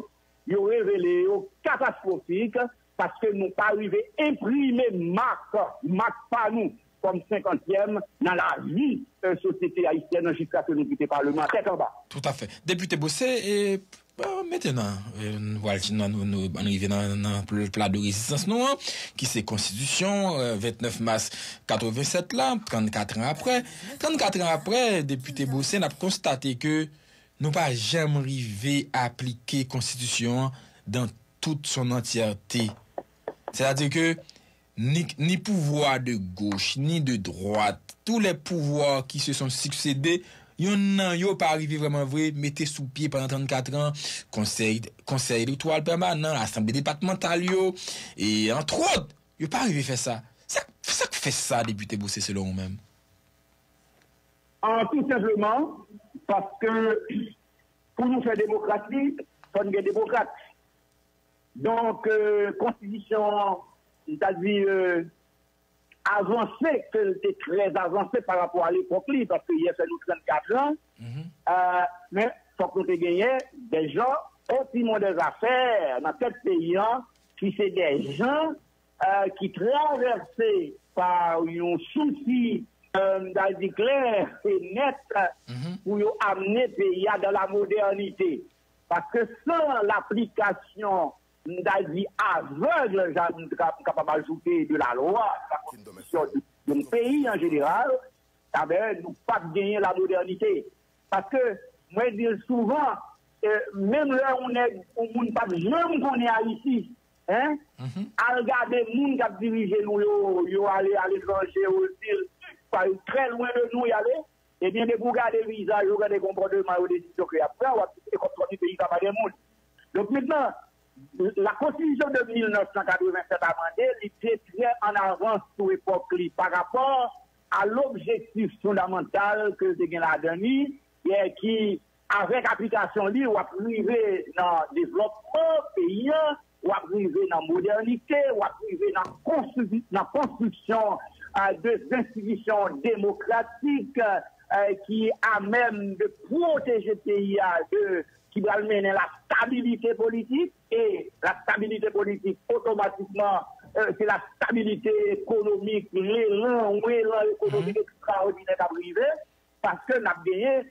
yo revele yo katastwofik, paske nou pa rive enprime mak, mak pa nou kòm senkantyèm nan lavi, euh, sosyete ayisyèn nan jiskaske nou kite Palman an tèt anba. Toutafè. Depite Bossé, e, bon, mentnan, e, nou pral, nou, nou, nou, ann rive nan, nan pl-, plado rezistans nou an, ki se konstitisyon, e, vennèf mas katrevennsèt la, trannkat an aprè. Trannkat an aprè, Depite Bossé, n ap konstate ke nou pa janm rive aplike konstitisyon an dan tout son antyète. Sètadi ke ni, ni pouvwa de goch, ni de dwat, tou lè pouvwa ki se son siksede, yonn nan yo pa rive vrèman vre mete sou pye pandan trannkat an, konsèy, konsèy elektoral pèmanan, asanble depatmantal yo, e antwòt, yo pa rive fè sa. Sa, sa k fè sa, Depite Bossé, selon ou menm? An, tou senpleman, paske pou nou fè demokrasi, fò n gen demokrat. Donk, euh, konstitisyon an, m ta di, euh, avanse, ke l te trè avanse pa rapò a lepòk li, paske yè fè nou trannkat an. Euh, men, fòk nou te genyen de jan, o timon de zafè nan tèt peyi an, ki se de jan, euh, ki travèse pa yon sousi, euh, m ta di klè e nèt, pou yo amene peyi a dan la modènite. Paske san laplikasyon, m ta di avèg, jan m ta ka- m kapab ajoute, de la lwa, de la konstitisyon de, de yon peyi an jeneral, enben, nou p ap genyen la modènite. Paske, mwen di l souvan, eh, menm lè yon nèg, yon moun p ap janm konnen Ayiti, en, al gade moun k ap dirije nou yo, yo ale aletranje, yo di l, pa- trè lwen de nou y ale, ebyen, depi w gade vizaj yo, gade konpòteman yo, desizyon ke y ap pran, w ap di se kòmsi peyi sa pa gen moun. Donk, mentnan, la konstitisyon de mil nèf san katrevennsèt amande, li te trè an avans sou epòk li pa rapò a lobjektif fondamantal ke l te gen ladan li, e ki, avèk aplikasyon li, w ap rive nan devlòpman peyi an, w ap rive nan modènite, w ap rive nan konstri- nan konstriksyon, euh, de enstitisyon demokratik, euh, ki amèm de pwoteje peyi a, de, ki pral mennen la stabilite politik, e la stabilite politik, otomatikman, euh, se la stabilite ekonomik, lelan, yon elan ekonomik ekstraòdinè k ap rive, paske n ap genyen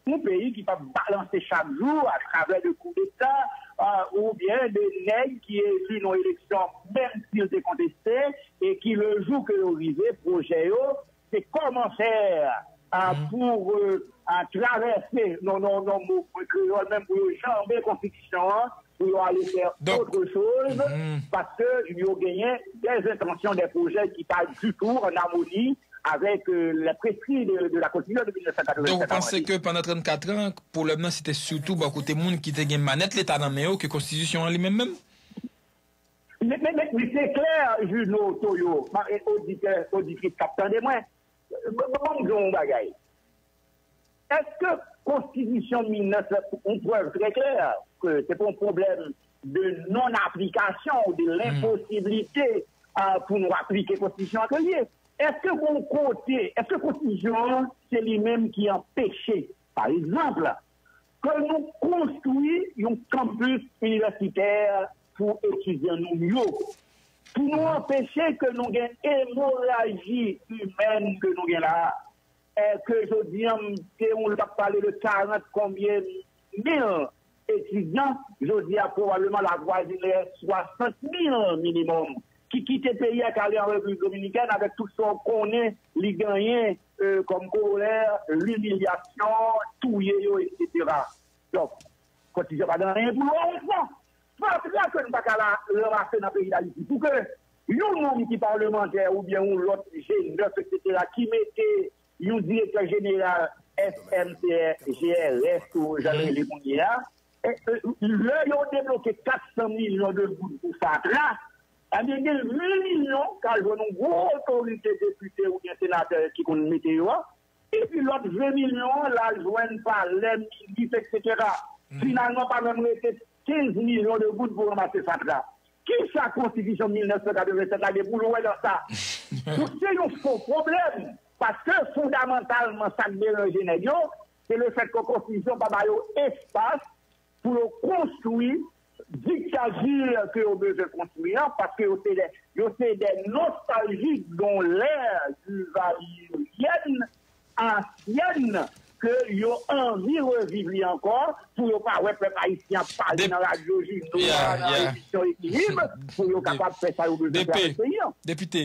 yon peyi ki p ap balanse chak jou atravè de koudeta, euh, oubyen de nèg ki eli nan eleksyon, menm si yo te konteste, e ki, le jou ke yo rive, pwojè yo, se kòman fè, euh, pou, euh, euh, travèse, non, non, non, mo kreyòl menm, pou yo janbe konstitisyon an, pou yo ale fè otre choz, paske yo genyen de entansyon, de pwojè ki pa ditou an amoni avèk, euh, les prescrits de, de la Constitution de mil nèf san katrevennsèt. Donk, ou panse ke pandan trannkat an, pwoblèm nan se te sitou bò kote moun ki te gen manèt Leta nan men yo ke konstitisyon an li menm menm? Men, men, men, men se klè, Juno Toyo, ma- e oditè, oditris k ap tande mwen, ban m di yon bagay. Èske konstitisyon mil nèf san, yon prèv trè klè ke se pa yon pwoblèm de non-aplikasyon ou de lenposiblite, euh, pou nou aplike konstitisyon an ke l ye? Èske gon kote, èske konstitisyon an se li menm ki anpeche, pa egzanp, ke nou konstwi yon kanpis inivèsitè pou etidyan nou yo, pou nou anpeche ke nou gen emoraji imèn ke nou gen la a, e ke jodi an, m te yon lè t ap pale de karant konbyen mil etidyan, jodi a, pwobableman, l avwazine swasant mil minimòm, ki kite peyi a, k ale an Repiblik Dominikèn avèk tout sa w konnen li genyen, euh, kòm kolè, limilyasyon, touye yo, etsetera. Donk, konstitisyon pa gen anyen pou l wè avèk sa. Fatra ke n pa ka la ranmase nan peyi Dayiti. Pou ke yon nonm ki palmantè oubyen yon lòt G nèf, etsetera, ki mete yon direktè jeneral S M C R, G R S, ou jan yo rele kounye a, e, e, lè yo debloke kat san milyon de goud pou fatra, ebyen, gen ven milyon k al jwenn yon gwo otorite depite oubyen senatè ki konn mete yo a, epi lòt ven milyon an, l al jwenn palè, minis, etsetera. Finalman, pa menm rete kenz milyon de goud pou ranmase fatra. Kisa konstitisyon mil nèf san katrevennsèt la gen pou l wè nan sa? Donk, se yon fo pwoblèm, paske fondamantalman, sa k deranje nèg yo, se lefètke konstitisyon pa ba yo espas pou yo konstwi diktati ke yo bezwen konstwi an, paske yo se de, yo se de nostaljik de yon lè divayiryèn, ansyèn, ke yo anvi reviv li ankò, pou yo pa wè pèp ayisyen ap pale nan radyo, jouno a, nan emisyon Ekilib, pou yo kapab fè sa yo bezwen fè avèk peyi an. Depite,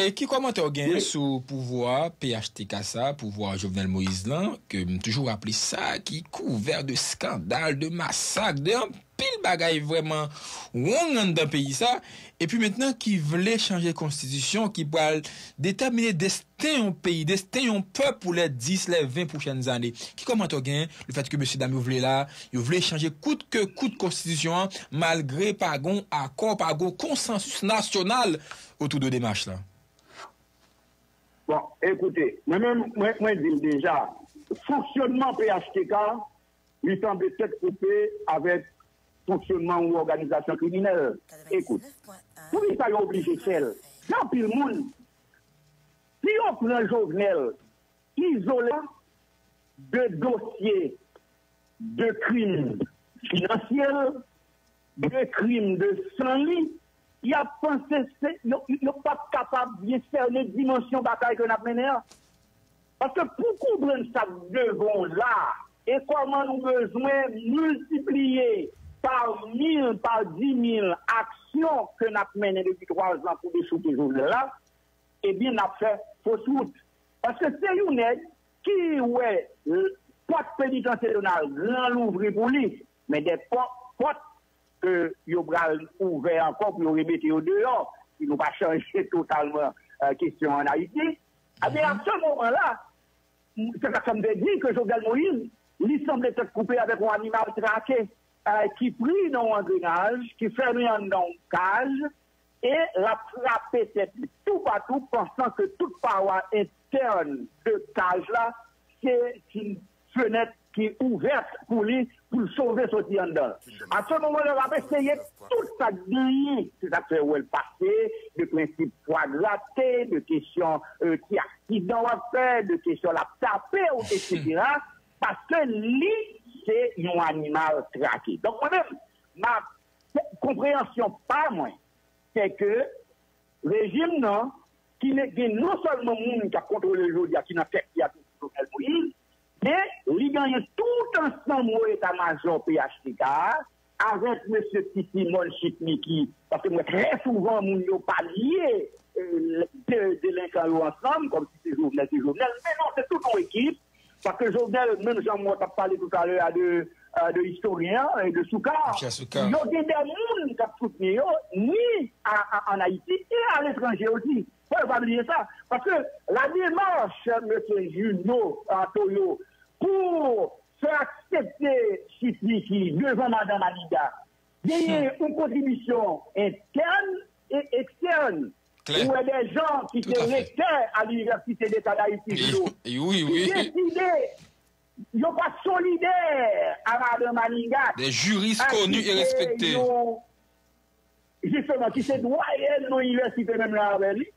e ki kòmantè w genyen sou pouvwa P H T K sa, pouvwa Jovenel Moïse lan, ke m toujou raple sa, ki kouvè de skandal, de masak, de anpil bagay vrèman wrong anndan peyi sa, epi mentnan ki vle chanje konstitisyon, ki pral detèmine desten yon peyi, desten yon pèp pou lè dis, lè ven pwochèn zane. Ki kòmantè w genyen, lefètke mesye dam yo vle la, yo vle chanje kout ke kout konstitisyon an, malgre pa gon akò, pa gon konsansis nasyonal otou de demach lan? Bon, ekoute, mwen menm, mwen, mwen di l deja, fonksyònman P H T K, li sanble tèt koupe avèk fonksyonman yon òganizasyon kriminèl. Ekout, poukisa yo oblije fè l? Gen anpil moun, si yo pran Jovenel, izole de dosye de krim finansyèl, de krim de san li, y ap panse se, yo, yo p ap kapab byen sènen dimansyon batay ke n ap mennen an. Paske pou konprann sa k devan w la, e kòman nou bezwen miltipliye pa mil, pa di mil aksyon ke n ap mennen depi twa zan pou dechouke Jovenel la, ebyen, n ap fè fos wout. Paske se yon nèg ki wè pòt penitansye Donald Trump louvri pou li, men de pòt, pòt ke yo pral ouvè ankò pou yo remete yo deyò, si nou pa chanje totalman, eh, kesyon an Ayiti. Ebyen, a se moman la, se sa k fè m te di ke Jovenel Moïse, li sanble tèt koupe avèk yon animal trake, eh, ki pri nan yon angrenaj, ki fèmen anndan yon kaj, e l ap frape tèt li toupatou, pansan ke tout pawa entèn de kaj la, se yon fenèt ki ouvèt pou li, pou l sove soti anndan. A se moman la, l ap eseye tout sa k genyen. Se sa k fè w wè l pase de prensip pwa grate, de kesyon, eh, ti aksidan w ap fè, de kesyon l ap tape w, etsetera. Paske li, se yon animal trake. Donk, mwen menm, ma konpreyansyon pa mwen, se ke rejim nan, ki ne, gen non sèlman moun k ap kontwole l jodi a, ki nan tèt li a, se Jovenel Moïse, men li genyen tout ansanm wo eta majò P H T K a, avèk mesye Ti Simòn, Chit Miki, paske m wè trè souvan moun yo pa lye, eh, de, delenkan yo ansanm, kòmsi se Jovenel, se Jovenel, men non, se tout yon ekip, paske Jovenel, menm jan mwen t ap pale toutalè a de, eh, de istoryen an, e de Soukar, Michel Soukar, yo gen de moun k ap soutni yo, ni a, a, ann Ayiti, e aletranje osi. Fò yo pa bliye sa. Paske la demach mesye Juno, eh, Toyo, pou fè aksepte Chit Miki devan madan Maniga, genyen yon kontribisyon entèn e ekstèn. Klè. Ou wè de jan ki te rektè a Linivèsite Deta d Ayiti, Juno, wi, wi, ki deside yo pa solidè a madan Maniga. Des juristes connus et respectés. Yo, jisteman, ki se dwayèn nan inivèsite menm jan avè li.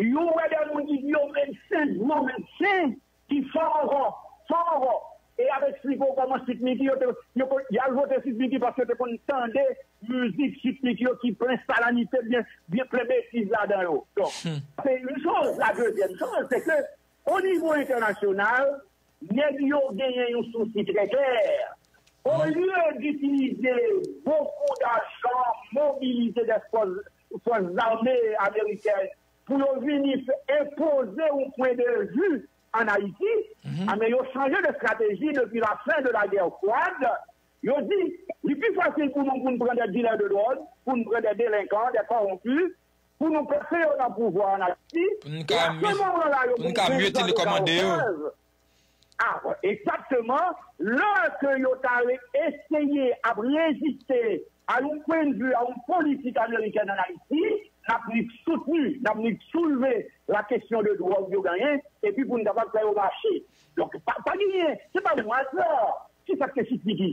Yo wè de moun ki di yo medsen, gwo medsen, ki fò ankò, fò ankò. E y ap eksplike w kòman Chit Miki yo te, yo konn, y al vote Chit Miki paske yo te konn tande mizik Chit Miki yo ki plen salanite, byen, byen plen betiz ladan yo. Donk, se yon choz. La dezyèm choz, se ke, o nivo entènasyonal, nèg yo genyen yon sousi trè klè. Olye ditilize bokou dajan, mobilize de fòs, fòs zame amerikèn pou yo vini fè, enpoze yon pwen de vi ann Ayiti, mhm, a, men yo chanje de estrateji depi la fen de la guerre froide. Yo di, li pi fasil pou nou, pou n pran de dilè de dwòg, pou n pran de delenkan, de kòwonpi, pou nou plase yo nan pouvwa ann Ayiti. Pou n ka, e a se moman la, yo pou n ka mete li kòmande yo. A, egzakteman, lè ke yo ta re-, eseye ap reziste a yon pwennvi, a yon politik amerikèn ann Ayiti, n ap ni soutni, n ap ni soulve la kesyon de dwòg yo genyen, epi pou n kapab fè yo mache. Donk, pa, pa genyen, se pa yon aza. Kisa k te Chit Miki?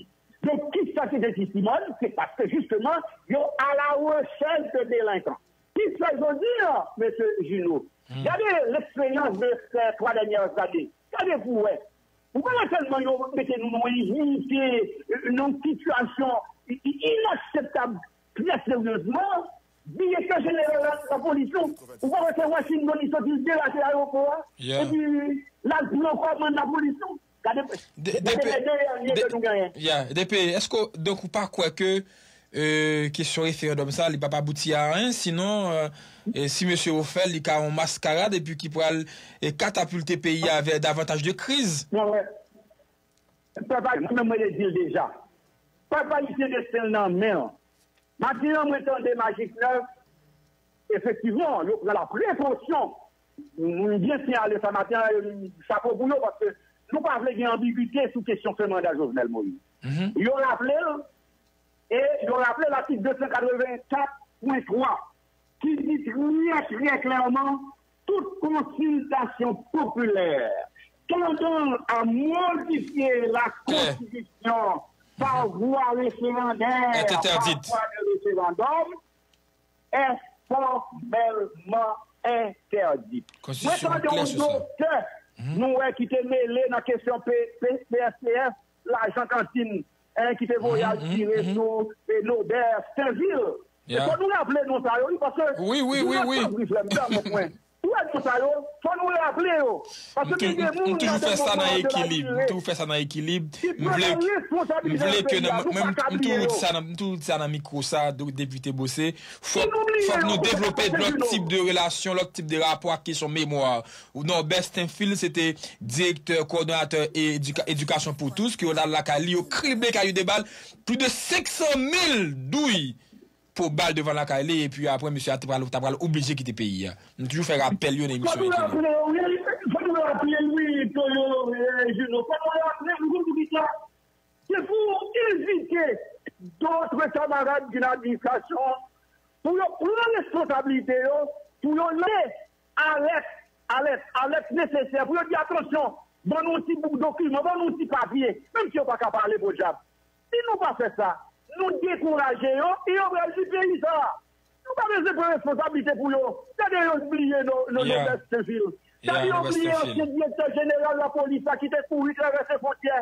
Donk, kisa ki te Ti Simòn? Se paske, jisteman, yo a la rechèch de delenkan. Kisa jodi a, mesye Juno? Hmm. Gade leksperyans de ces trois dernières années. Gade pou wè. Ou pa wè tèlman yo mete nou nan yon inite, nan yon sitiyasyon i-, i-, inakseptab, trè seryezman, direktè jeneral la, lapolis yo, ou pa wè se Washington li soti, l derate ayewopò a, yeah, epi l al pran kòmann lapolis yo. Gade, de, gade depi, de, de, de, yeah, depi, èske, donk, ou pa kwè ke, euh, kesyon referandòm sa, li p ap abouti a anyen, sinon, euh, e si mesye yo fè l, li ka yon maskarad, epi ki pral, e, katapilte peyi a vè davantaj de kriz? Non, men, pèp ayisyen, menm mwen te di l deja. Pèp ayisyen desten l nan men l. Maten an, mwen tande Majik Nèf, efektivman, yo pran la prekosyon. M byen siyale sa maten an, e chapo pou yo, paske nou pa vle gen anbigite sou kesyon fen manda Jovenel Moïse. Mhm. Yo raple l, e yo raple latik de san katrevenkat pwen twa, ki di trè, trè klèman, tout konsiltasyon popilè tandant à modifier la Konstitisyon par voie référendaire, par voie de référendum, est formellement interdite. Mwen tande yon doktè, nou wè, ki te mele nan kesyon P S P S, lajan kantin, en, ki te voye al tire sou, e, Nobert Stainville. E fò nou raple non sa yo, wi, paske, wi, wi, wi, wi. Tanpri, frè m, tanpri, frè m. Ou wè non sa yo, fò nou raple yo. Paske gen de moun nan de moman de la dire ki pran nan responsabilite. M toujou fè sa nan ekilib. M toujou fè sa nan ekilib. M vle, m vle ke nan, mwen, m toujou di sa nan, m toujou di sa nan mikwo sa, Depite Bossé, fòk, fòk nou devlope lòt tip de relasyon, lòt tip de rapò ak kesyon memwa. Ou non, Bersten Phil, se te direktè, kowòdonatè edika-, Edikasyon pou Tous, ke yo t al lakay li, yo krible kay yo de bal, plis de senk san mil douy po bal devan lakay li, epi apre, mesye a te pral, ta pral oblije kite peyi a. Nou toujou fè rapèl yo nan emisyon yo. Fò nou raple, wi, fò nou raple, wi, Toyo, eh, Juno, fò nou raple, nou konn poukisa. Se pou evite dòt kamarad ki nan administrasyon, pou yo pran responsablite yo, pou yo leve alèt, alèt, alèt nesesè pou yo di, atansyon, ban nou yon ti bout dokiman, ban nou yon ti papye, menm si yo pa ka pale, podyab. Si nou pa fè sa, nou dekouraje yo, e yo pral di peyi sa a. Nou pa bezwen pran responsablite pou yo. Gade yo bliye no-, no-, Nobert Stainville. Gade yo bliye ansyen direktè jeneral lapolis la ki te kouri travèse fwontyè,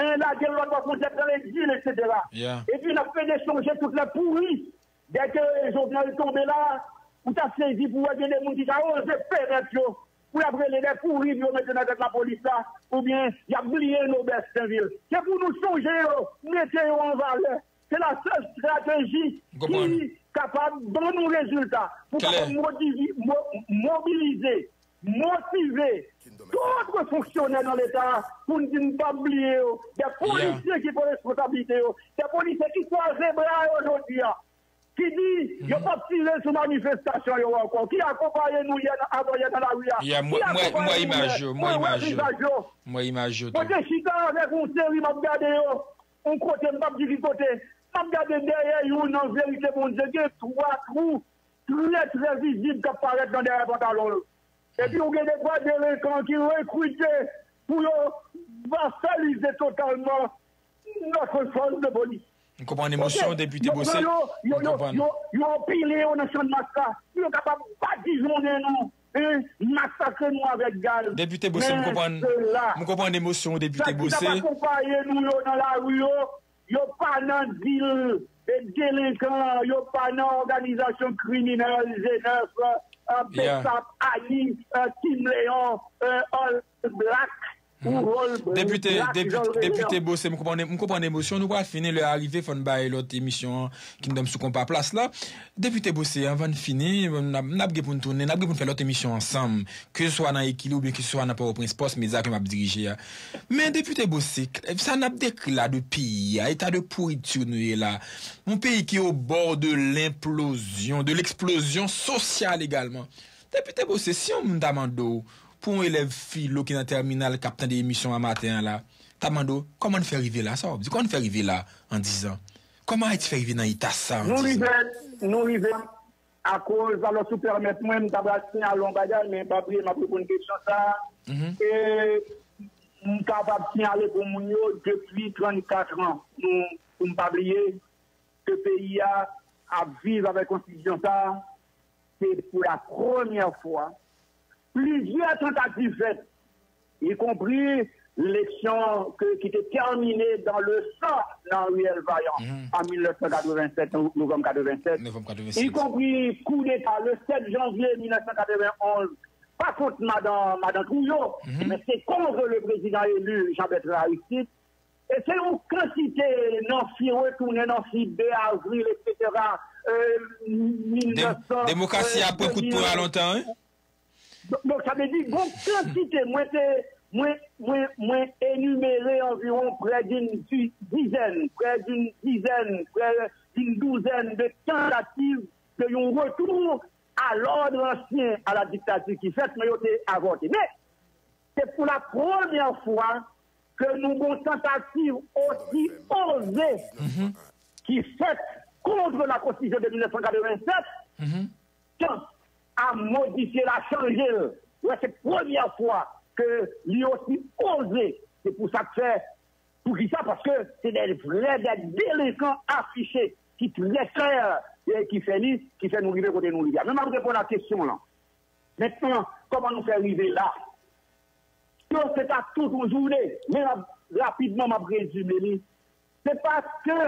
en, lage l lòt bò fwontyè pran legzil, etsetera. Epi n ap pede sonje tout lè pouri. Dèke Jovenel tonbe la, ou ta sezi pou wè gen de moun ki ka oze pèmèt yo, pou y ap rele de pouri pou yo mete nan tèt lapolis la, oubyen y ap bliye Nobert Stainville. Se pou nou sonje yo, mete yo an valè. Se la sèl estrateji ki kapab ban nou rezilta, pou kapab modivi-, mo-, mobilize, motive tout fonksyonè nan Leta pou n di n p ap bliye yo. De polisye ki pran responsablite yo, de polisye ki kwaze bra yo jodi a, ki di yo p ap tire sou manifestasyon yo ankò, ki akonpaye nou yè nan, avanyè nan lari a, ki akonpaye nou lè mwen wè vizaj yo. Mwen te chita avèk yon seri, m ap gade yo, yon kote, m p ap di ki kote, m ap gade dèyè youn, nan verite Bondye, gen twa twou trè, trè vizib k ap parèt nan dèyè pantalon l. Epi ou gen de gwa delenkan ki rekrite pou yo vasalize totalman notre force de police. M konprann emosyon w, Depite Bossé. M konprann. Yo, yo, yo, yo anpile yo nan Channmas la pou yo kapab badijonnen nou, en, masakre nou avèk gaz. Depite Bossé, m konprann, m konprann emosyon w, Depite Bossé. Men se la. Sa ki t ap akonpaye nou yo nan lari yo, yo pa nan dil, e, delenkan, yo pa nan òganizasyon kriminèl, G nèf, e, BSAP, ANI, e, Team Léon, e, All Black, ou All Black, Depite, Depite, Depite Bossé, m konprann, m konprann emosyon. Nou pral fini, lè a rive, fò n bay lòt emisyon an, Kingdom sou Konpa Plas la. Depite Bossé, anvan n fini, n ap, n ap gen pou n tounen, n ap gen pou n fè lòt emisyon ansanm, ke se swa nan Ekilib oubyen ke se swa nan Pòtoprens Pòs, medya ke m ap dirije a. Men Depite Bossé, sa n ap dekri la de peyi a, eta de pouriti nou ye la, yon peyi ki au bord de l'implosion, de l'explosion sociale également. Depite Bossé, si yon moun ta mande w, pou yon elèv filo ki nan tèminal k ap tande emisyon an maten an la, ta mande w, kòman n fè rive la? Sa w ap di? Kòman n fè rive la an dizan? Kòman Ayiti fè rive nan eta sa an dizan? Nou rive, nou rive akoz, alò, si w pèmèt mwen, m ta pral siyale yon bagay, men pa bliye, m ap reponn kesyon sa a. E m kapab siyale pou moun yo depi trannkat an. Nou, pou n pa bliye ke peyi a ap viv avèk konstitisyon sa a, se pou la premyè fwa, plizyè tantativ fèt, ikonpri eleksyon ke, ki te tèmine dans le sang nan riyèl Vayan an mil nèf san katrevennsèt, novanm katrevennsèt, ikonpri koudeta le sèt janvye mil nèf san katrevenonz, pa kont madan, madan Trouillot, men se kont le prezidan eli Jean Bertrand Aristide. E se yon kantite nan fi retounen nan fi de avril, etsetera, e, mil nèf san, demokrasi a pran kout pwen a lontan, wi. Donk, donk, sa vle di, gon kantite, mwen te, mwen, mwen, mwen enimere anviwon prè d'une di-, dizaine, près d'une dizaine, près d'une douzaine de tentatives de yon retour à l'ordre ancien, à la dictature ki fèt, men yo te avòte. Men, se pou la premyè fwa ke nou gon tantativ osi oze ki fèt kont la konstitisyon de mil nèf san katrevennsèt, tan a modifye l, a chanje l. Wè, se premyè fwa ke li osi oze. Se pou sa k fè Poukisa? Paske se de vrè de delenkan afiche ki trè klè e ki fè li, ki fè nou rive kote nou rive a. Men m ap reponn a kesyon w lan. Mentnan, kòman nou fè rive la? Yo, se pa tout yon jounen, men rapidman m ap rezime li. Se paske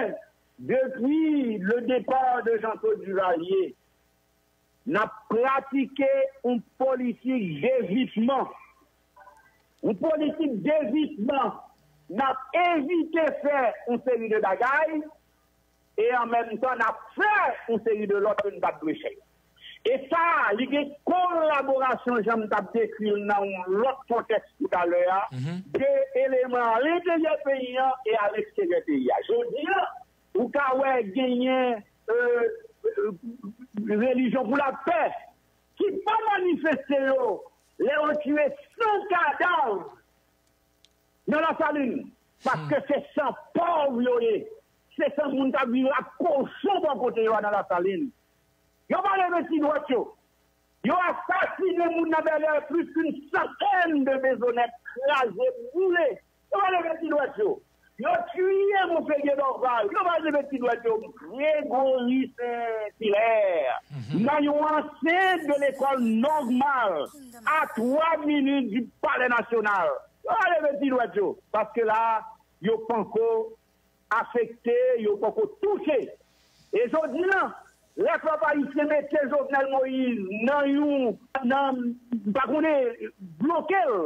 depi le départ de Jean-Claude Duvalier, n ap pratike yon politik devitman. Yon politik devitman. N ap evite fè yon seri de bagay e an menm tan n ap fè yon seri de lòt ke n pa t dwe fè. E sa, li gen kolaborasyon, jan m t ap dekri l nan yon lòt kontèks toutalè a, de eleman alenteryè peyi a e aleksteryè peyi a. Jodi a, ou ka wè genyen euh, euh, relijyon pou lapè ki pa manifeste yo lè yo tire san kadav nan Lasalin, paske se san pòv yo ye, se san moun k ap viv ak kochon bò kote yo a nan Lasalin. Yo pa leve ti dwèt yo. Yo asasinen moun nan Bèlè, plis ki yon santèn de mezonèt kraze, boule. Yo pa leve ti dwèt yo. Yo tiye Monfegye Dòval. Yo pa leve ti dwèt yo. Gregory Saint Hilaire, nan yon ansent de lekòl nòmal, a twa minit di Palè Nasyonal. Yo pa leve ti dwèt yo. Paske la, yo panko afekte, yo poko touche. E jodi a, lè pèp ayisyen mete Jovenel Moïse nan yon, nan, m pa konnen, bloke l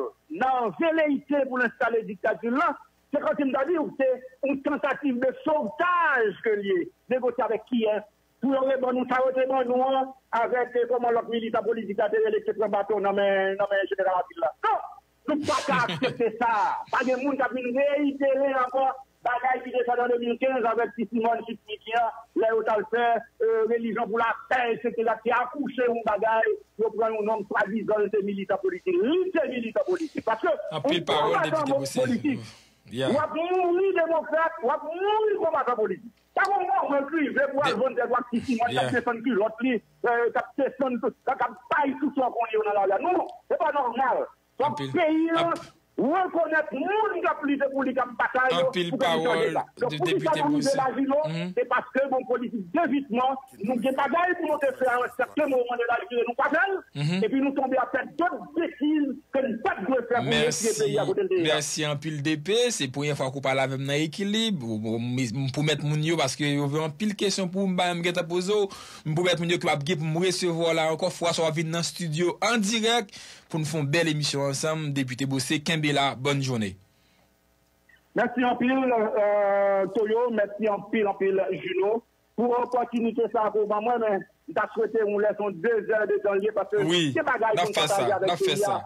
nan veleyite pou l enstale diktati l lan, se kòmsi m ta di w, se yon tantativ de sovtaj ke l ye. Negosye avèk kiyès? Pou yo reban nou sa yo te ban nou an, avèk, eh, kòman lòt militan politik la te rele, ki te pran baton nan men, nan men jeneral Abil la. Non! Nou pa ka aksepte sa. Pa gen moun k ap vin reyitere ankò bagay ki te fèt an de mil kenz avèk ti Simòn Chik Miki an, lè yo t al fè, eh, relijyon pou lapè, etsetera, ki akouche yon bagay, yo pran yon nonm swadizan l se militan politik. Li se militan politik. Paske yon konbatan politik, w ap mouri demokrat, w ap mouri konbatan politik. Pa gen yon moman w rive pou al jwenn tèt w ak ti Simòn k ap desann kilòt li, eh, k ap desann, k ap bay tout sa w konnen yo nan lari a. Non, se pa nòmal. Fòk peyi an rekonèt moun k ap lite pou li, k ap batay yo pou kondisyon de sa. Donk, poukisa nou rive la, Jilo? Se paske gon politik devitman, nou gen bagay pou nou te fè a yon sèten moman de lavi, nou pa fè l, epi nou tonbe ap fè dòt betiz ke n pa t dwe fè pou retire peyi a kote l te ye a. Mèsi anpil, D P. Se premye fwa ke w pale avè m nan Ekilib. M, m, m pwomèt moun yo, paske yo gen anpil kesyon pou m, m gentan poze w. M pwomèt moun yo ke m ap gen pou m resevwa w la ankò. Fwa sa w ap vin nan estidyo an dirèk pou n fè yon bèl emisyon ansanm. Depite Beaucé, kenbe la. Bòn jounen. Mèsi anpil, euh, Toyo. Mèsi anpil, anpil, Juno, pou opòtinite sa a ke w ban mwen, men m ta swete yon lèson de zè de tan l ye, paske gen bagay pou n pataje avèk peyi a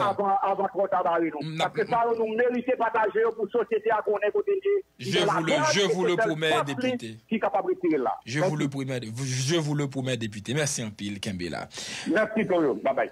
avan, avan twò ta bare nou. Paske sa yo nou merite pataje yo pou sosyete a konnen kote l ye, li nan lapè, e se sèl fòs li ki kapab retire l la. Je vous le promets, je vous le promets, député. Mèsi anpil, kenbe la. Mèsi, Toyo. Babay.